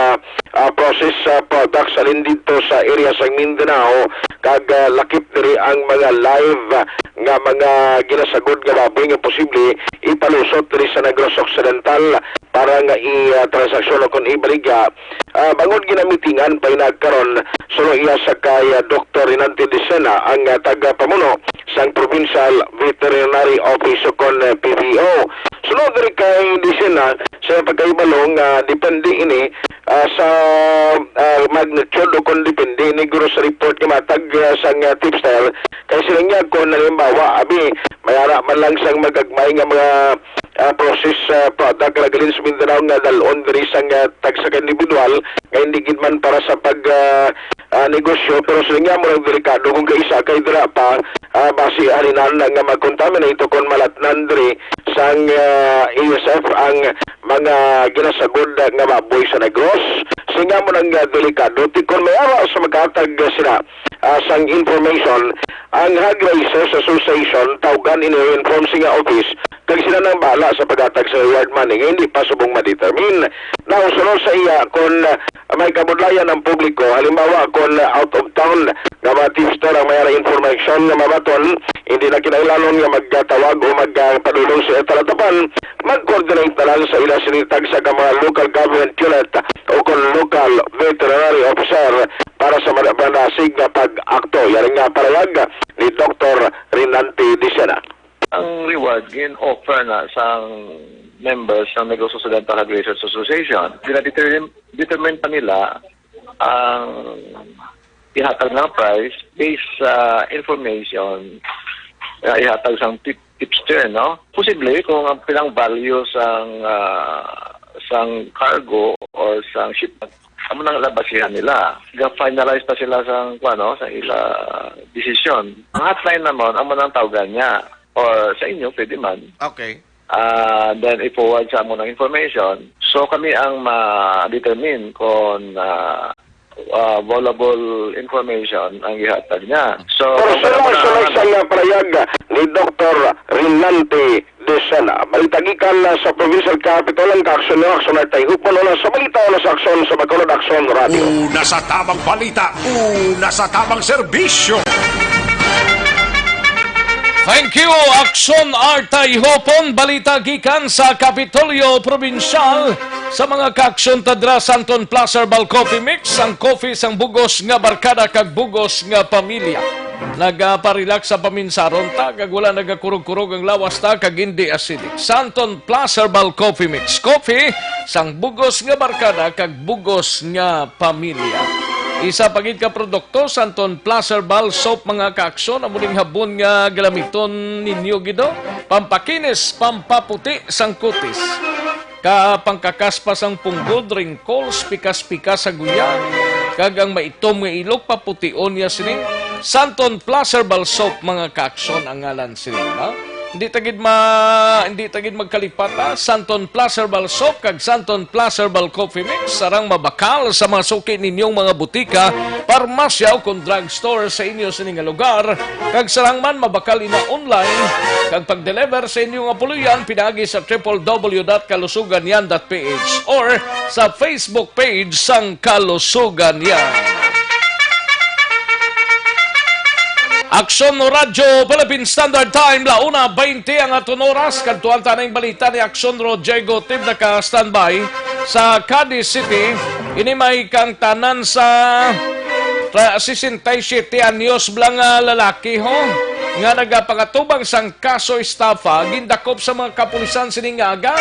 ah, process, ah, products alin didto sa area sang Mindanao, kag, ah, lakip diri ang mga live, ah, nga mga ginasagod nga baboy nga posible ipalusot diri sa Negros Occidental para nga i, ah, transaksyon o kon ibaligya. Ah, bangod ginamitingan pa ina karon, suno iya sa kay, ah, Doktor Renante Dicena, ang, ah, tagapamuno sang Provincial Veterinary Office o kon, eh, P V O. Sunod diri kay Dicena, sa pagkahibalo nga depende ini, ah, sa, ah, magnitude o kon depende ini guro sa report nga matag, ah, sang, ah, tipster. Kay sila niya kon halimbawa, abi, may ara man lang sang magagmay nga mga ah, process, ah, product nga naghalin sa Mindanao nga dal-on diri sang, ah, tagsa ka individual nga hindi gid man para sa pag, ah, ah, negosyo, pero sa niya mo lang delikado kung kaisa kay dira pa, ah, basi halinan na nga mag-contaminate o kon malatnan diri sang, ah, A S F ang mga ginasagod nga baboy sa Negros. Sa niya mo lang, ah, delikado ti kon may ara sa maghatag, ah, sila, ah, sang information, ang Hog Raisers Association tawgan ini inform sa nga office kag sila nang bahala sa paghatag sa reward money nga hindi pa subong ma-determine. Now, sunod sa iya, kon, ah, may kabudlayan ang publiko, halimbawa, kon, ah, out of town nga mga tipster ang may ara information nga mabaton, hindi na kinahanglanon nga magtawag o magpadulong sa iya talatapan, mag-coordinate na lang sa ila sini tagsa ka mga local government unit o kon local veterinary officer para sa mada-, manasig nga pag-akto. Yari nga palayag ni Doktor Renante Dicena. Ang reward gin-offer na sang members ng Negros Occidental Hog Raisers Association. Dinadetermine, determine pa nila ang ihatag nga price based sa information nga ihatag sang tip-, tipster, no? Posible kung ang pinang value sang, ah, sang cargo or sang shipment, amo nang labasihan nila. Ga-finalize pa sila sang, kuwan, no, sa ila desisyon. Ang hotline namon, amo nang tawgan niya. Or sa inyo, pwede man. Okay. Ah, then i-forward sa amo ng information. So, kami ang ma-determine kung, ah, ah, valuable information ang ihatag niya. So, Pero kung sila, ano na sila ang sa nga palayag ni Doktor Rinante Desena. Balita gikan na sa Provincial Capitol, ang kaaksyon nga Aksyon Artay Hupon, una sa balita, una sa aksyon sa Bacolod Aksyon Radio. Una sa tamang balita, una sa tamang serbisyo. Thank you, Aksyon Artay Hupon. Balita gikan sa Kapitolyo Probinsyal. Sa mga kaaksyon ta dira, Santon Plus Herbal Coffee Mix, ang coffee sang bugos nga barkada kag bugos nga pamilya. Nagaparelax sa paminsaron ta, kag wala nagakurog-kurog ang lawas ta, kag hindi acidic. Santon Plus Herbal Coffee Mix. Coffee sang bugos nga barkada kag bugos nga pamilya. Isa pa gid ka produkto, Santon Plus Herbal Soap, mga kaaksyon, amo ning habon nga galamiton ninyo gid, oh. Pampakinis, pampaputi sang kutis. Ka pangkakaspas ang punggod, wrinkles, pikas-pikas sa guya, kag ang maitom nga ilok, papution niya sini. Santon Plus Herbal Soap, mga kaaksyon, ang ngalan sini, ha? Hindi ta gid ma-, hindi ta gid magkalipat, ha? Santon Plus Herbal Soap kag Santon Plus Herbal Coffee Mix sarang mabakal sa mga suki ninyong mga butika, parmasya, o kon drugstore sa inyo sini nga lugar, kag sarang man mabakal ina online, kag pag-deliver sa inyo nga puloy-an pinaagi sa triple W dot kalusugan yan dot P H or sa Facebook page sang Kalusugan Yan. Aksyon Radyo Philippine Standard Time, la una baynte ang aton oras. Kadtuan ta ning balita ni Aksyon Rodrigo Tib, naka-standby sa Cadiz City. Ini may kang tanan sa tra-, sesenta y siete anyos bala nga lalaki, ho, nga nagapangatubang sang kaso estafa, gindakop sa mga kapulisan sining aga.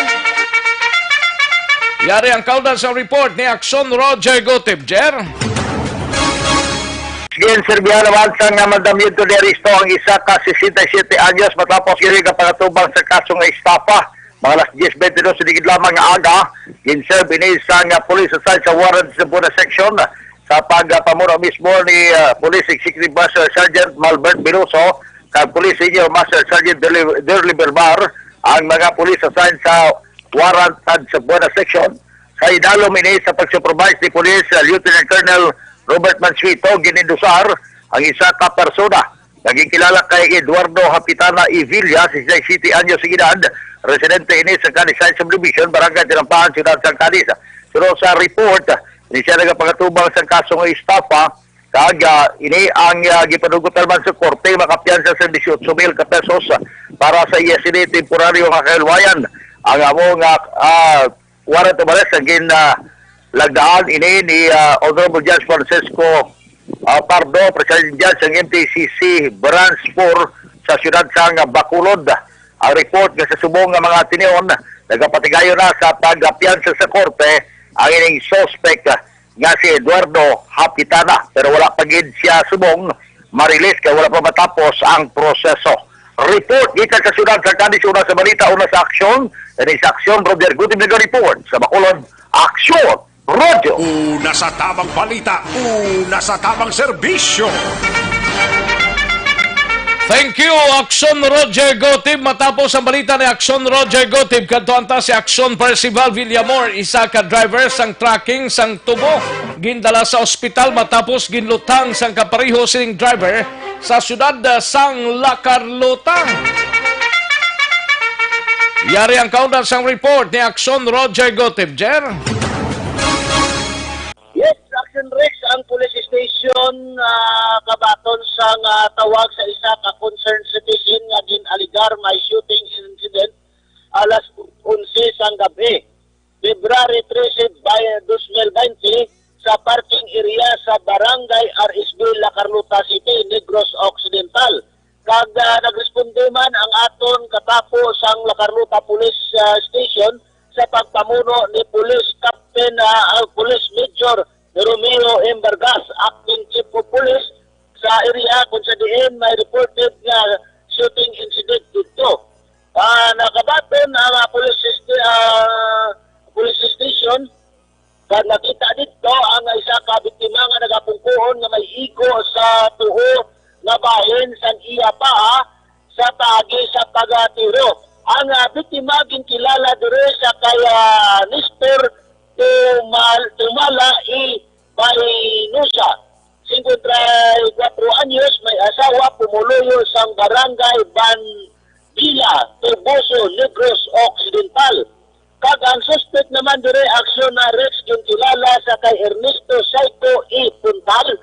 Yari ang kaundan sa report ni Aksyon Roger Gutib. Jer? Gin-serbihan naman sang, ah, mandamiento de aresto ang isa ka sesenta y siete anyos matapos kini nga pangatubang sa kaso nga estafa. Mga alas diyes bente dos sining lamang nga aga, gin-serve ini sang, ah, police assigned sa warrant sa Buena Section sa pagpamuno mismo ni, ah, Police Executive Master Sergeant Malbert Veloso kag Police Senior Master Sergeant Derli-, Derli Berbar, ang mga police assigned sa warrant sa Buena Section. Sa idalom ini sa pag-supervise ni Police, ah, Lieutenant Colonel Robert Mansueto, gin-endosar ang isa ka persona nga ginkilala kay Eduardo Hapitana Evilla, sesenta y siete anyos ang edad, residente ini sa Cadiz Side Subdivision, Barangay Tinampahan, Siyudad sang Cadiz. Suno sa report, ini siya nagapangatubang sa kaso nga estafa, kag, ah, ini ang, ah, gipanugot naman sa korte, makapiyansa sa disiotso mil ka pesos para sa iya sini temporaryo nga kahiluwayan. Ang amo nga, ah, warrant of arrest ang gin, ah, lagdaan ini ni, ah, Honorable Judge Francisco, ah, Pardo, Presiding Judge sang M T C C Branch four sa siyudad sang Bacolod. Ang report nga sa subong nga mga tion, nagapatigayon na sa pagpiyansa sa korte ang ining suspect, ah, nga si Eduardo Hapitana, pero wala pa gid siya subong marilis kay wala pa matapos ang proseso. Report gikan sa siyudad sa Cadiz, una sa balita, una sa aksyon. Kani sa aksyon, Roger Gutib naga-report. Sa Bacolod, aksyon, Roger. Una sa tamang balita, una sa tamang serbisyo. Thank you, Aksyon Roger Gotib. Matapos ang balita ni Aksyon Roger Gotib, kadtuan ta si Aksyon Percival Villamor, isa ka driver sang trucking sang Tubo. Gindala sa ospital matapos ginlutang sang kapareho sining driver sa siyudad, ah, sang La Carlota. Yari ang kaundan sang report ni Aksyon Roger Gotib. Jer? Yes, Action Rex, ang police station, ah, kabaton sang, ah, tawag sa isa ka concerned citizen nga gin-alegar may shooting incident alas onse sang gabi, February trese, bay-, dos mil baynte, sa parking area sa Barangay R S B La Carlota City, Negros Occidental. Kag, ah, nagresponde man ang aton katapo sang La Carlota Police, ah, Station sa pagpamuno ni Police Captain, ah, ah, Police Major Romeo M. Vargas, Acting Chief of Police sa area kung sa diin may reported nga shooting incident didto. Ah, nakabaton ang, ah, police sti-, ah, police station, kag nakita didto ang isa ka biktima nga nagapungkoon nga may igo sa tuo nga bahin sang iya paa sa paagi sa pagtiro. Ang, ah, biktima ginkilala diri sa kay, ah, Nestor Tumal-, Tumala E. Baynusa, singkwenta y kuwatro anyos, may asawa, pumuluyo sang barangay Ban-, Villa, Toboso, Negros Occidental. Kag ang suspek naman diri, aksyon na Rex, ginkilala sa kay Ernesto Saiko E. Puntal,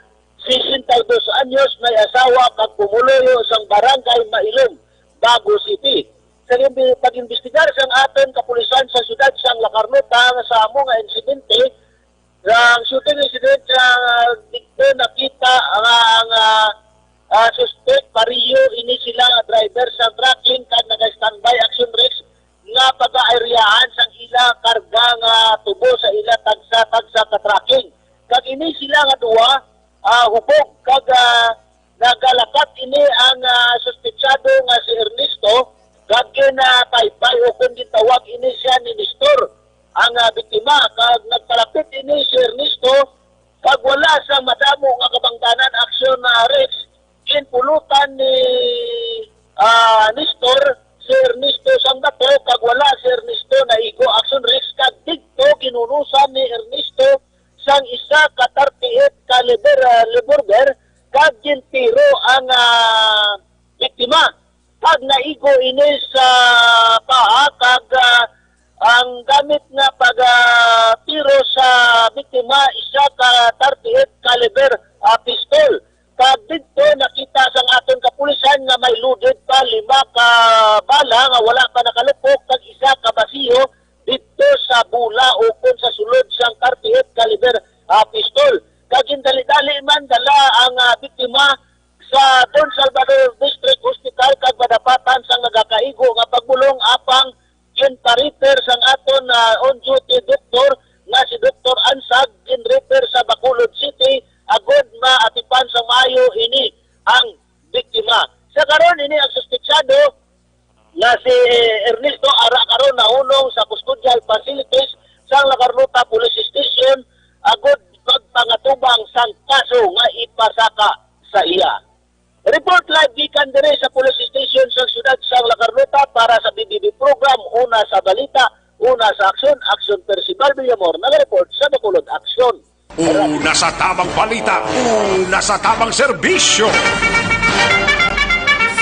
sesenta y dos anyos, may asawa kag pumuluyo sang Barangay Mailom, Bago City. Sa gimbi-, pag-imbestigar sang aton kapulisan sa siyudad sang La Carlota nga sa amo nga insidente, ang shooting incident, ah, dito nakita ang, ang, ah, ah, suspect, pareho ini sila nga driver sa trucking kag naga-standby, action risk, nga pag-aaryahan sang ila karga nga tubo sa ila tagsa-tagsa ka trucking. Kag ini sila nga duha, ah, hubog kag, ah, nagalakat ini ang, ah, suspetsado nga si Ernesto, kag ginapaypay o kung gintawag ini siya ni Nestor, ang, ah, biktima, kag nagpalapit ini si Ernesto, kag wala sa madamo nga kabangdanan, aksyon na Rex, ginpulutan ni, ah, Nestor si Ernesto sang bato, kag wala si Ernesto naigo, aksyon Rex, kag didto ginunusan ni Ernesto sang isa ka thirty-eight caliber, ah, revolver, kag gintiro ang, ah, biktima. Kag naigo ini sa paa, kag, ah, ang gamit nga pag, ah, tiro sa biktima, isa ka thirty-eight caliber, ah, pistol. Kag didto nakita sang aton kapulisan nga may loaded pa lima ka bala nga wala pa nakalupok, kag isa ka basiyo didto sa bula ukon sa sulod sang thirty-eight caliber, ah, pistol. Kag gindali-dali man dala ang, ah, biktima sa Don Salvador District Hospital kag madapatan sang nagakaigo nga pagbulong, apang ginpa-refer sang aton, ah, on-duty doktor nga si Doktor Ansag, gin-refer sa Bacolod City agod maatipan sang maayo ini ang biktima. Sa karon, ini ang suspetsado nga si Ernesto ara karon nahunong sa custodial facilities sang La Carlota Police Station agod magpangatubang sang kaso nga ipasaka sa iya. Report live gikan diri sa police station sa siyudad sang La Carlota para sa B B B program, una sa balita, una sa aksyon, aksyon, Percival Villamor, naga-report sa Bacolod Aksyon. Una sa tamang balita, una sa tamang serbisyo.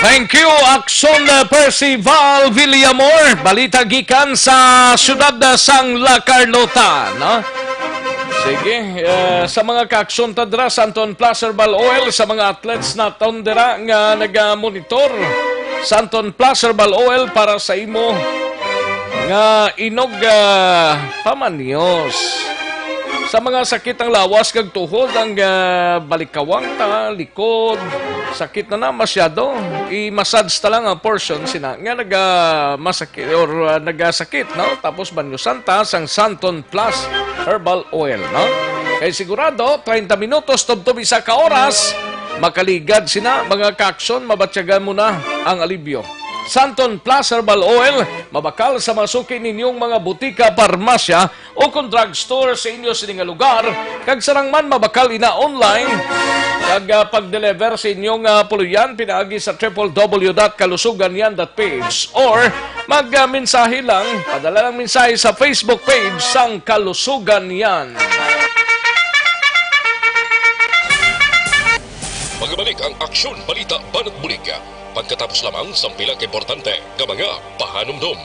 Thank you, Aksyon, uh, Percival Villamor. Balita gikan sa siyudad, uh, sang La Carlota, no? Sige, uh, sa mga kaaksyon ta dira, Santon Plus Herbal Oil, sa mga athletes naton dira nga naga-monitor, Santon Plus Herbal Oil para sa imo nga inog, ah, pamanyos. Sa mga sakit ang lawas kag tuhod, ang, ah, balikawang ta, likod, sakit na na masyado, i-massage ta lang ang portion sina nga naga masakit or, ah, nagasakit, no? Tapos banyusan ta sang Santon Plus Herbal Oil, no? Kay sigurado, treinta minutos tubtob isa ka oras, makaligad sina, mga kaaksyon, mabatyagan mo na ang alibyo. Santon Plus Herbal Oil, mabakal sa mga suki ninyong mga butika, parmasya, o kon drugstore sa inyo sini nga lugar, kag sarang man mabakal ina online, kag, ah, pag-deliver sa inyong, ah, puloy-an pinaagi sa triple W dot kalusugan yan dot P H, or mag, ah, mensahe lang, padala lang mensahe sa Facebook page sang Kalusugan Yan. Magbalik ang Aksyon, Balita, Banat Bulig, pagkatapos lamang sang pila ka importante nga mga pahanumdom.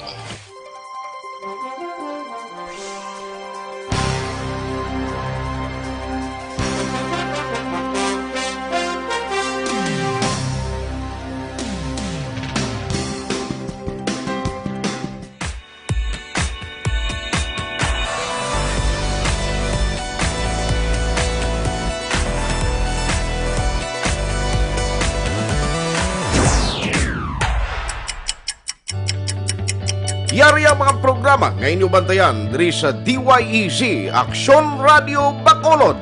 Yari ang mga programa nga inyo bantayan diri sa D Y E Z, Aksyon Radio Bacolod.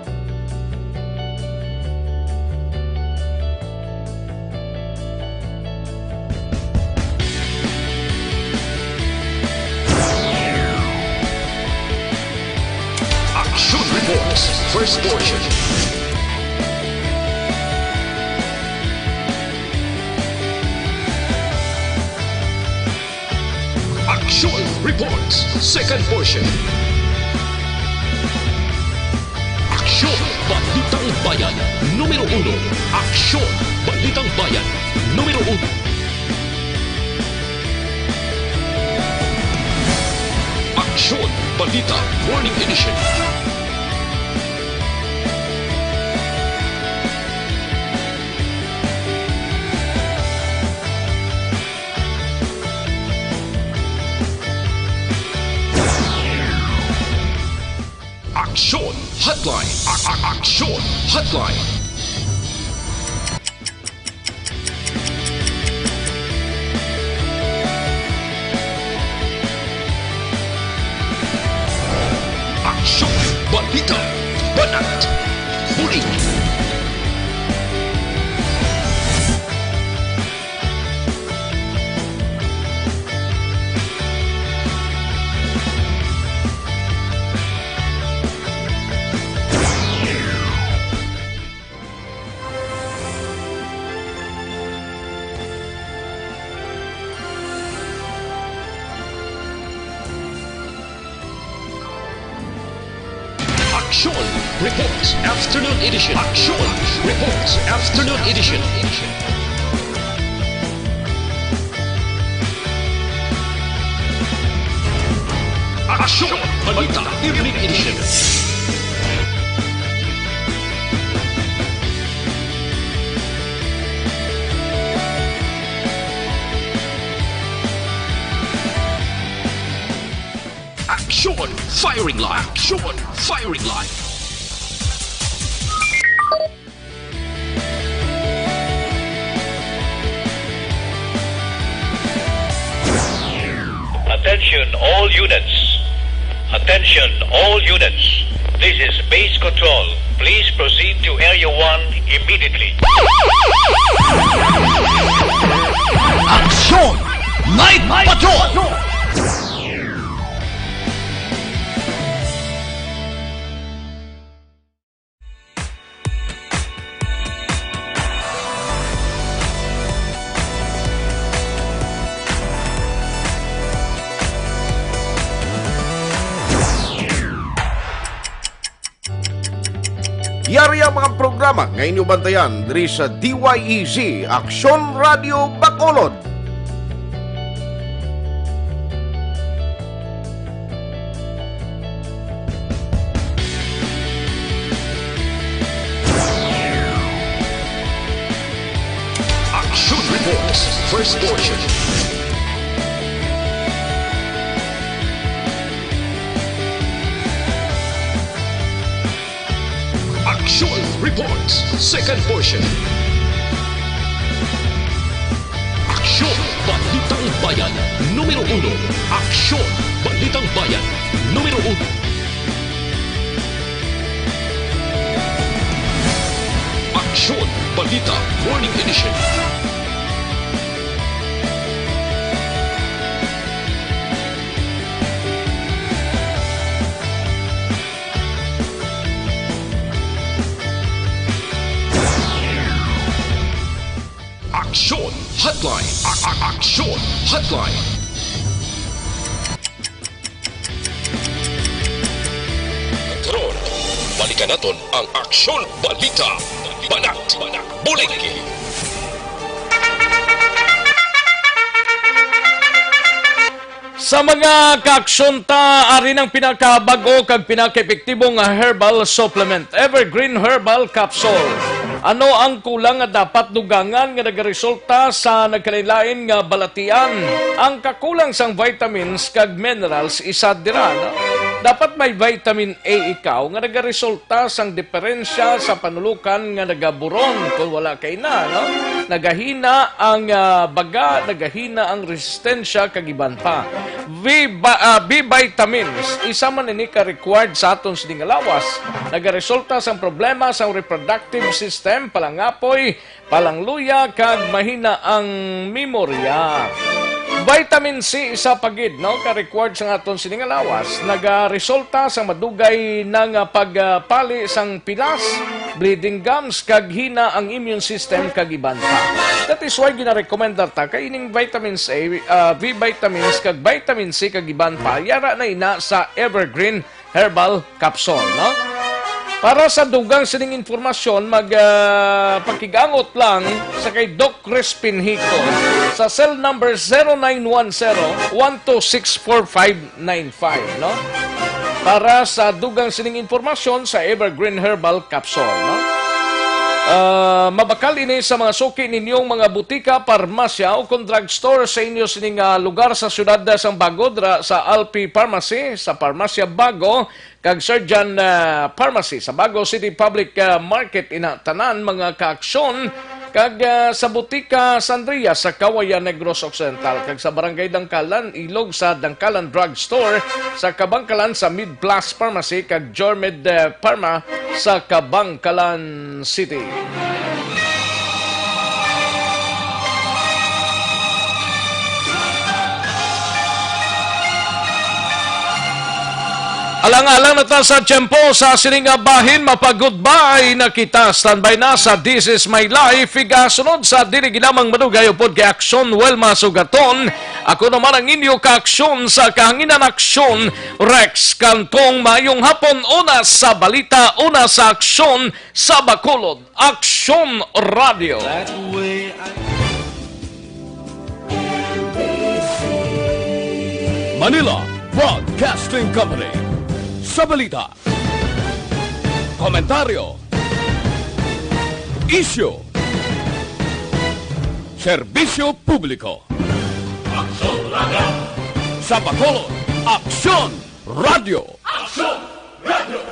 Action Reports, first portion. Action Reports, second portion. Aksyon, Balitang Bayan, numero uno. Aksyon, Balitang Bayan, numero uno. Balita Morning Edition. Aksyon Hotline. A- a- Aksyon Hotline. Aksyon, balita, banat, bulig. Aksyon Reports Afternoon Edition. Aksyon Reports Afternoon Edition. Aksyon Balita Evening Edition. Aksyon Firing Line. Aksyon Firing Line. Attention all units. Attention all units. This is base control. Please proceed to Area one immediately. Aksyon Night Patrol! Yari ang mga programa nga inyo bantayan diri sa D Y E Z, Aksyon Radio Bacolod. Action Reports, first portion. Action Reports, second portion. Aksyon, Balitang Bayan, numero uno. Aksyon, Balitang Bayan, numero uno. Aksyon, Balita, Morning Edition. Aksyon Hotline. A- a- Aksyon Hotline. Karon, balikan naton ang Aksyon Balita. Banat, bulig. Sa mga kaaksyon ta, ari ang pinakabag-o kag pinakaepektibo nga herbal supplement, Evergreen Herbal Capsule. Ano ang kulang nga dapat dugangan nga nagaresulta sa nagkalain-lain nga balatian? Ang kakulang sang vitamins kag minerals isa dira, no? Dapat may vitamin A ikaw nga nagaresulta sang diferensya sa panulokan nga nagaburon kon wala kay na, no? Nagahina ang, ah, baga, nagahina ang resistensya kag iban pa. V, ba- ah, B vitamins, isa man ini ka required sa aton sini nga lawas. Nagaresulta sang problema sang reproductive system, palangapoy, palangluya, kag mahina ang memorya. Vitamin C, isa pa gid, no, ka required sa aton sini nga lawas. Nagaresulta sa madugay na nga pagpali sang pilas, bleeding gums, kag hina ang immune system, kag iban pa. That is why ginarekomendar ta kay ining vitamins A, ah, B vitamins, kag vitamin C, kag iban pa, yara na ina sa Evergreen Herbal Capsule, no? Para sa dugang sining informasyon, mag, ah, pakig-angot lang sa kay Doc Crispin Hico sa cell number zero nine one zero, one two six, four five nine five, no? Para sa dugang sining impormasyon sa Evergreen Herbal Capsule, no? Ah, mabakal ini sa mga suki ninyong mga butika, parmasya, o kon drugstore sa inyo sining, ah, lugar sa siyudad, ah, sang Bago, dra sa Alpi Pharmacy, sa Parmasya Bago, kag Surgeon, ah, Pharmacy sa Bago City Public, ah, Market, ina tanan mga kaaksyon, kag, ah, sa Butika Sandria sa Kawayan, Negros Occidental, kag sa Barangay Dangkalan, Ilog, sa Dangkalan Drug Store, sa Kabangkalan, sa Mid Plus Pharmacy, kag Jormed, ah, Pharma sa Kabangkalan City. Alang-alang na ta sa tiyempo sa sining nga bahin, mapag-goodbye na kita. Standby na sa This Is My Life. Igasunod sa dili ginamang madugay upod kay Aksyon Wilma Sugaton. Ako naman ang inyo kaaksyon sa kahanginan, Aksyon Rex Cantong. Maayong hapon, una sa balita, una sa aksyon sa Bacolod. Aksyon Radio. That way I Manila Broadcasting Company. Sa balita, komentaryo, isyu, serbisyo publiko. Aksyon Radio. Sa Bacolod, Aksyon Radio. Aksyon Radio.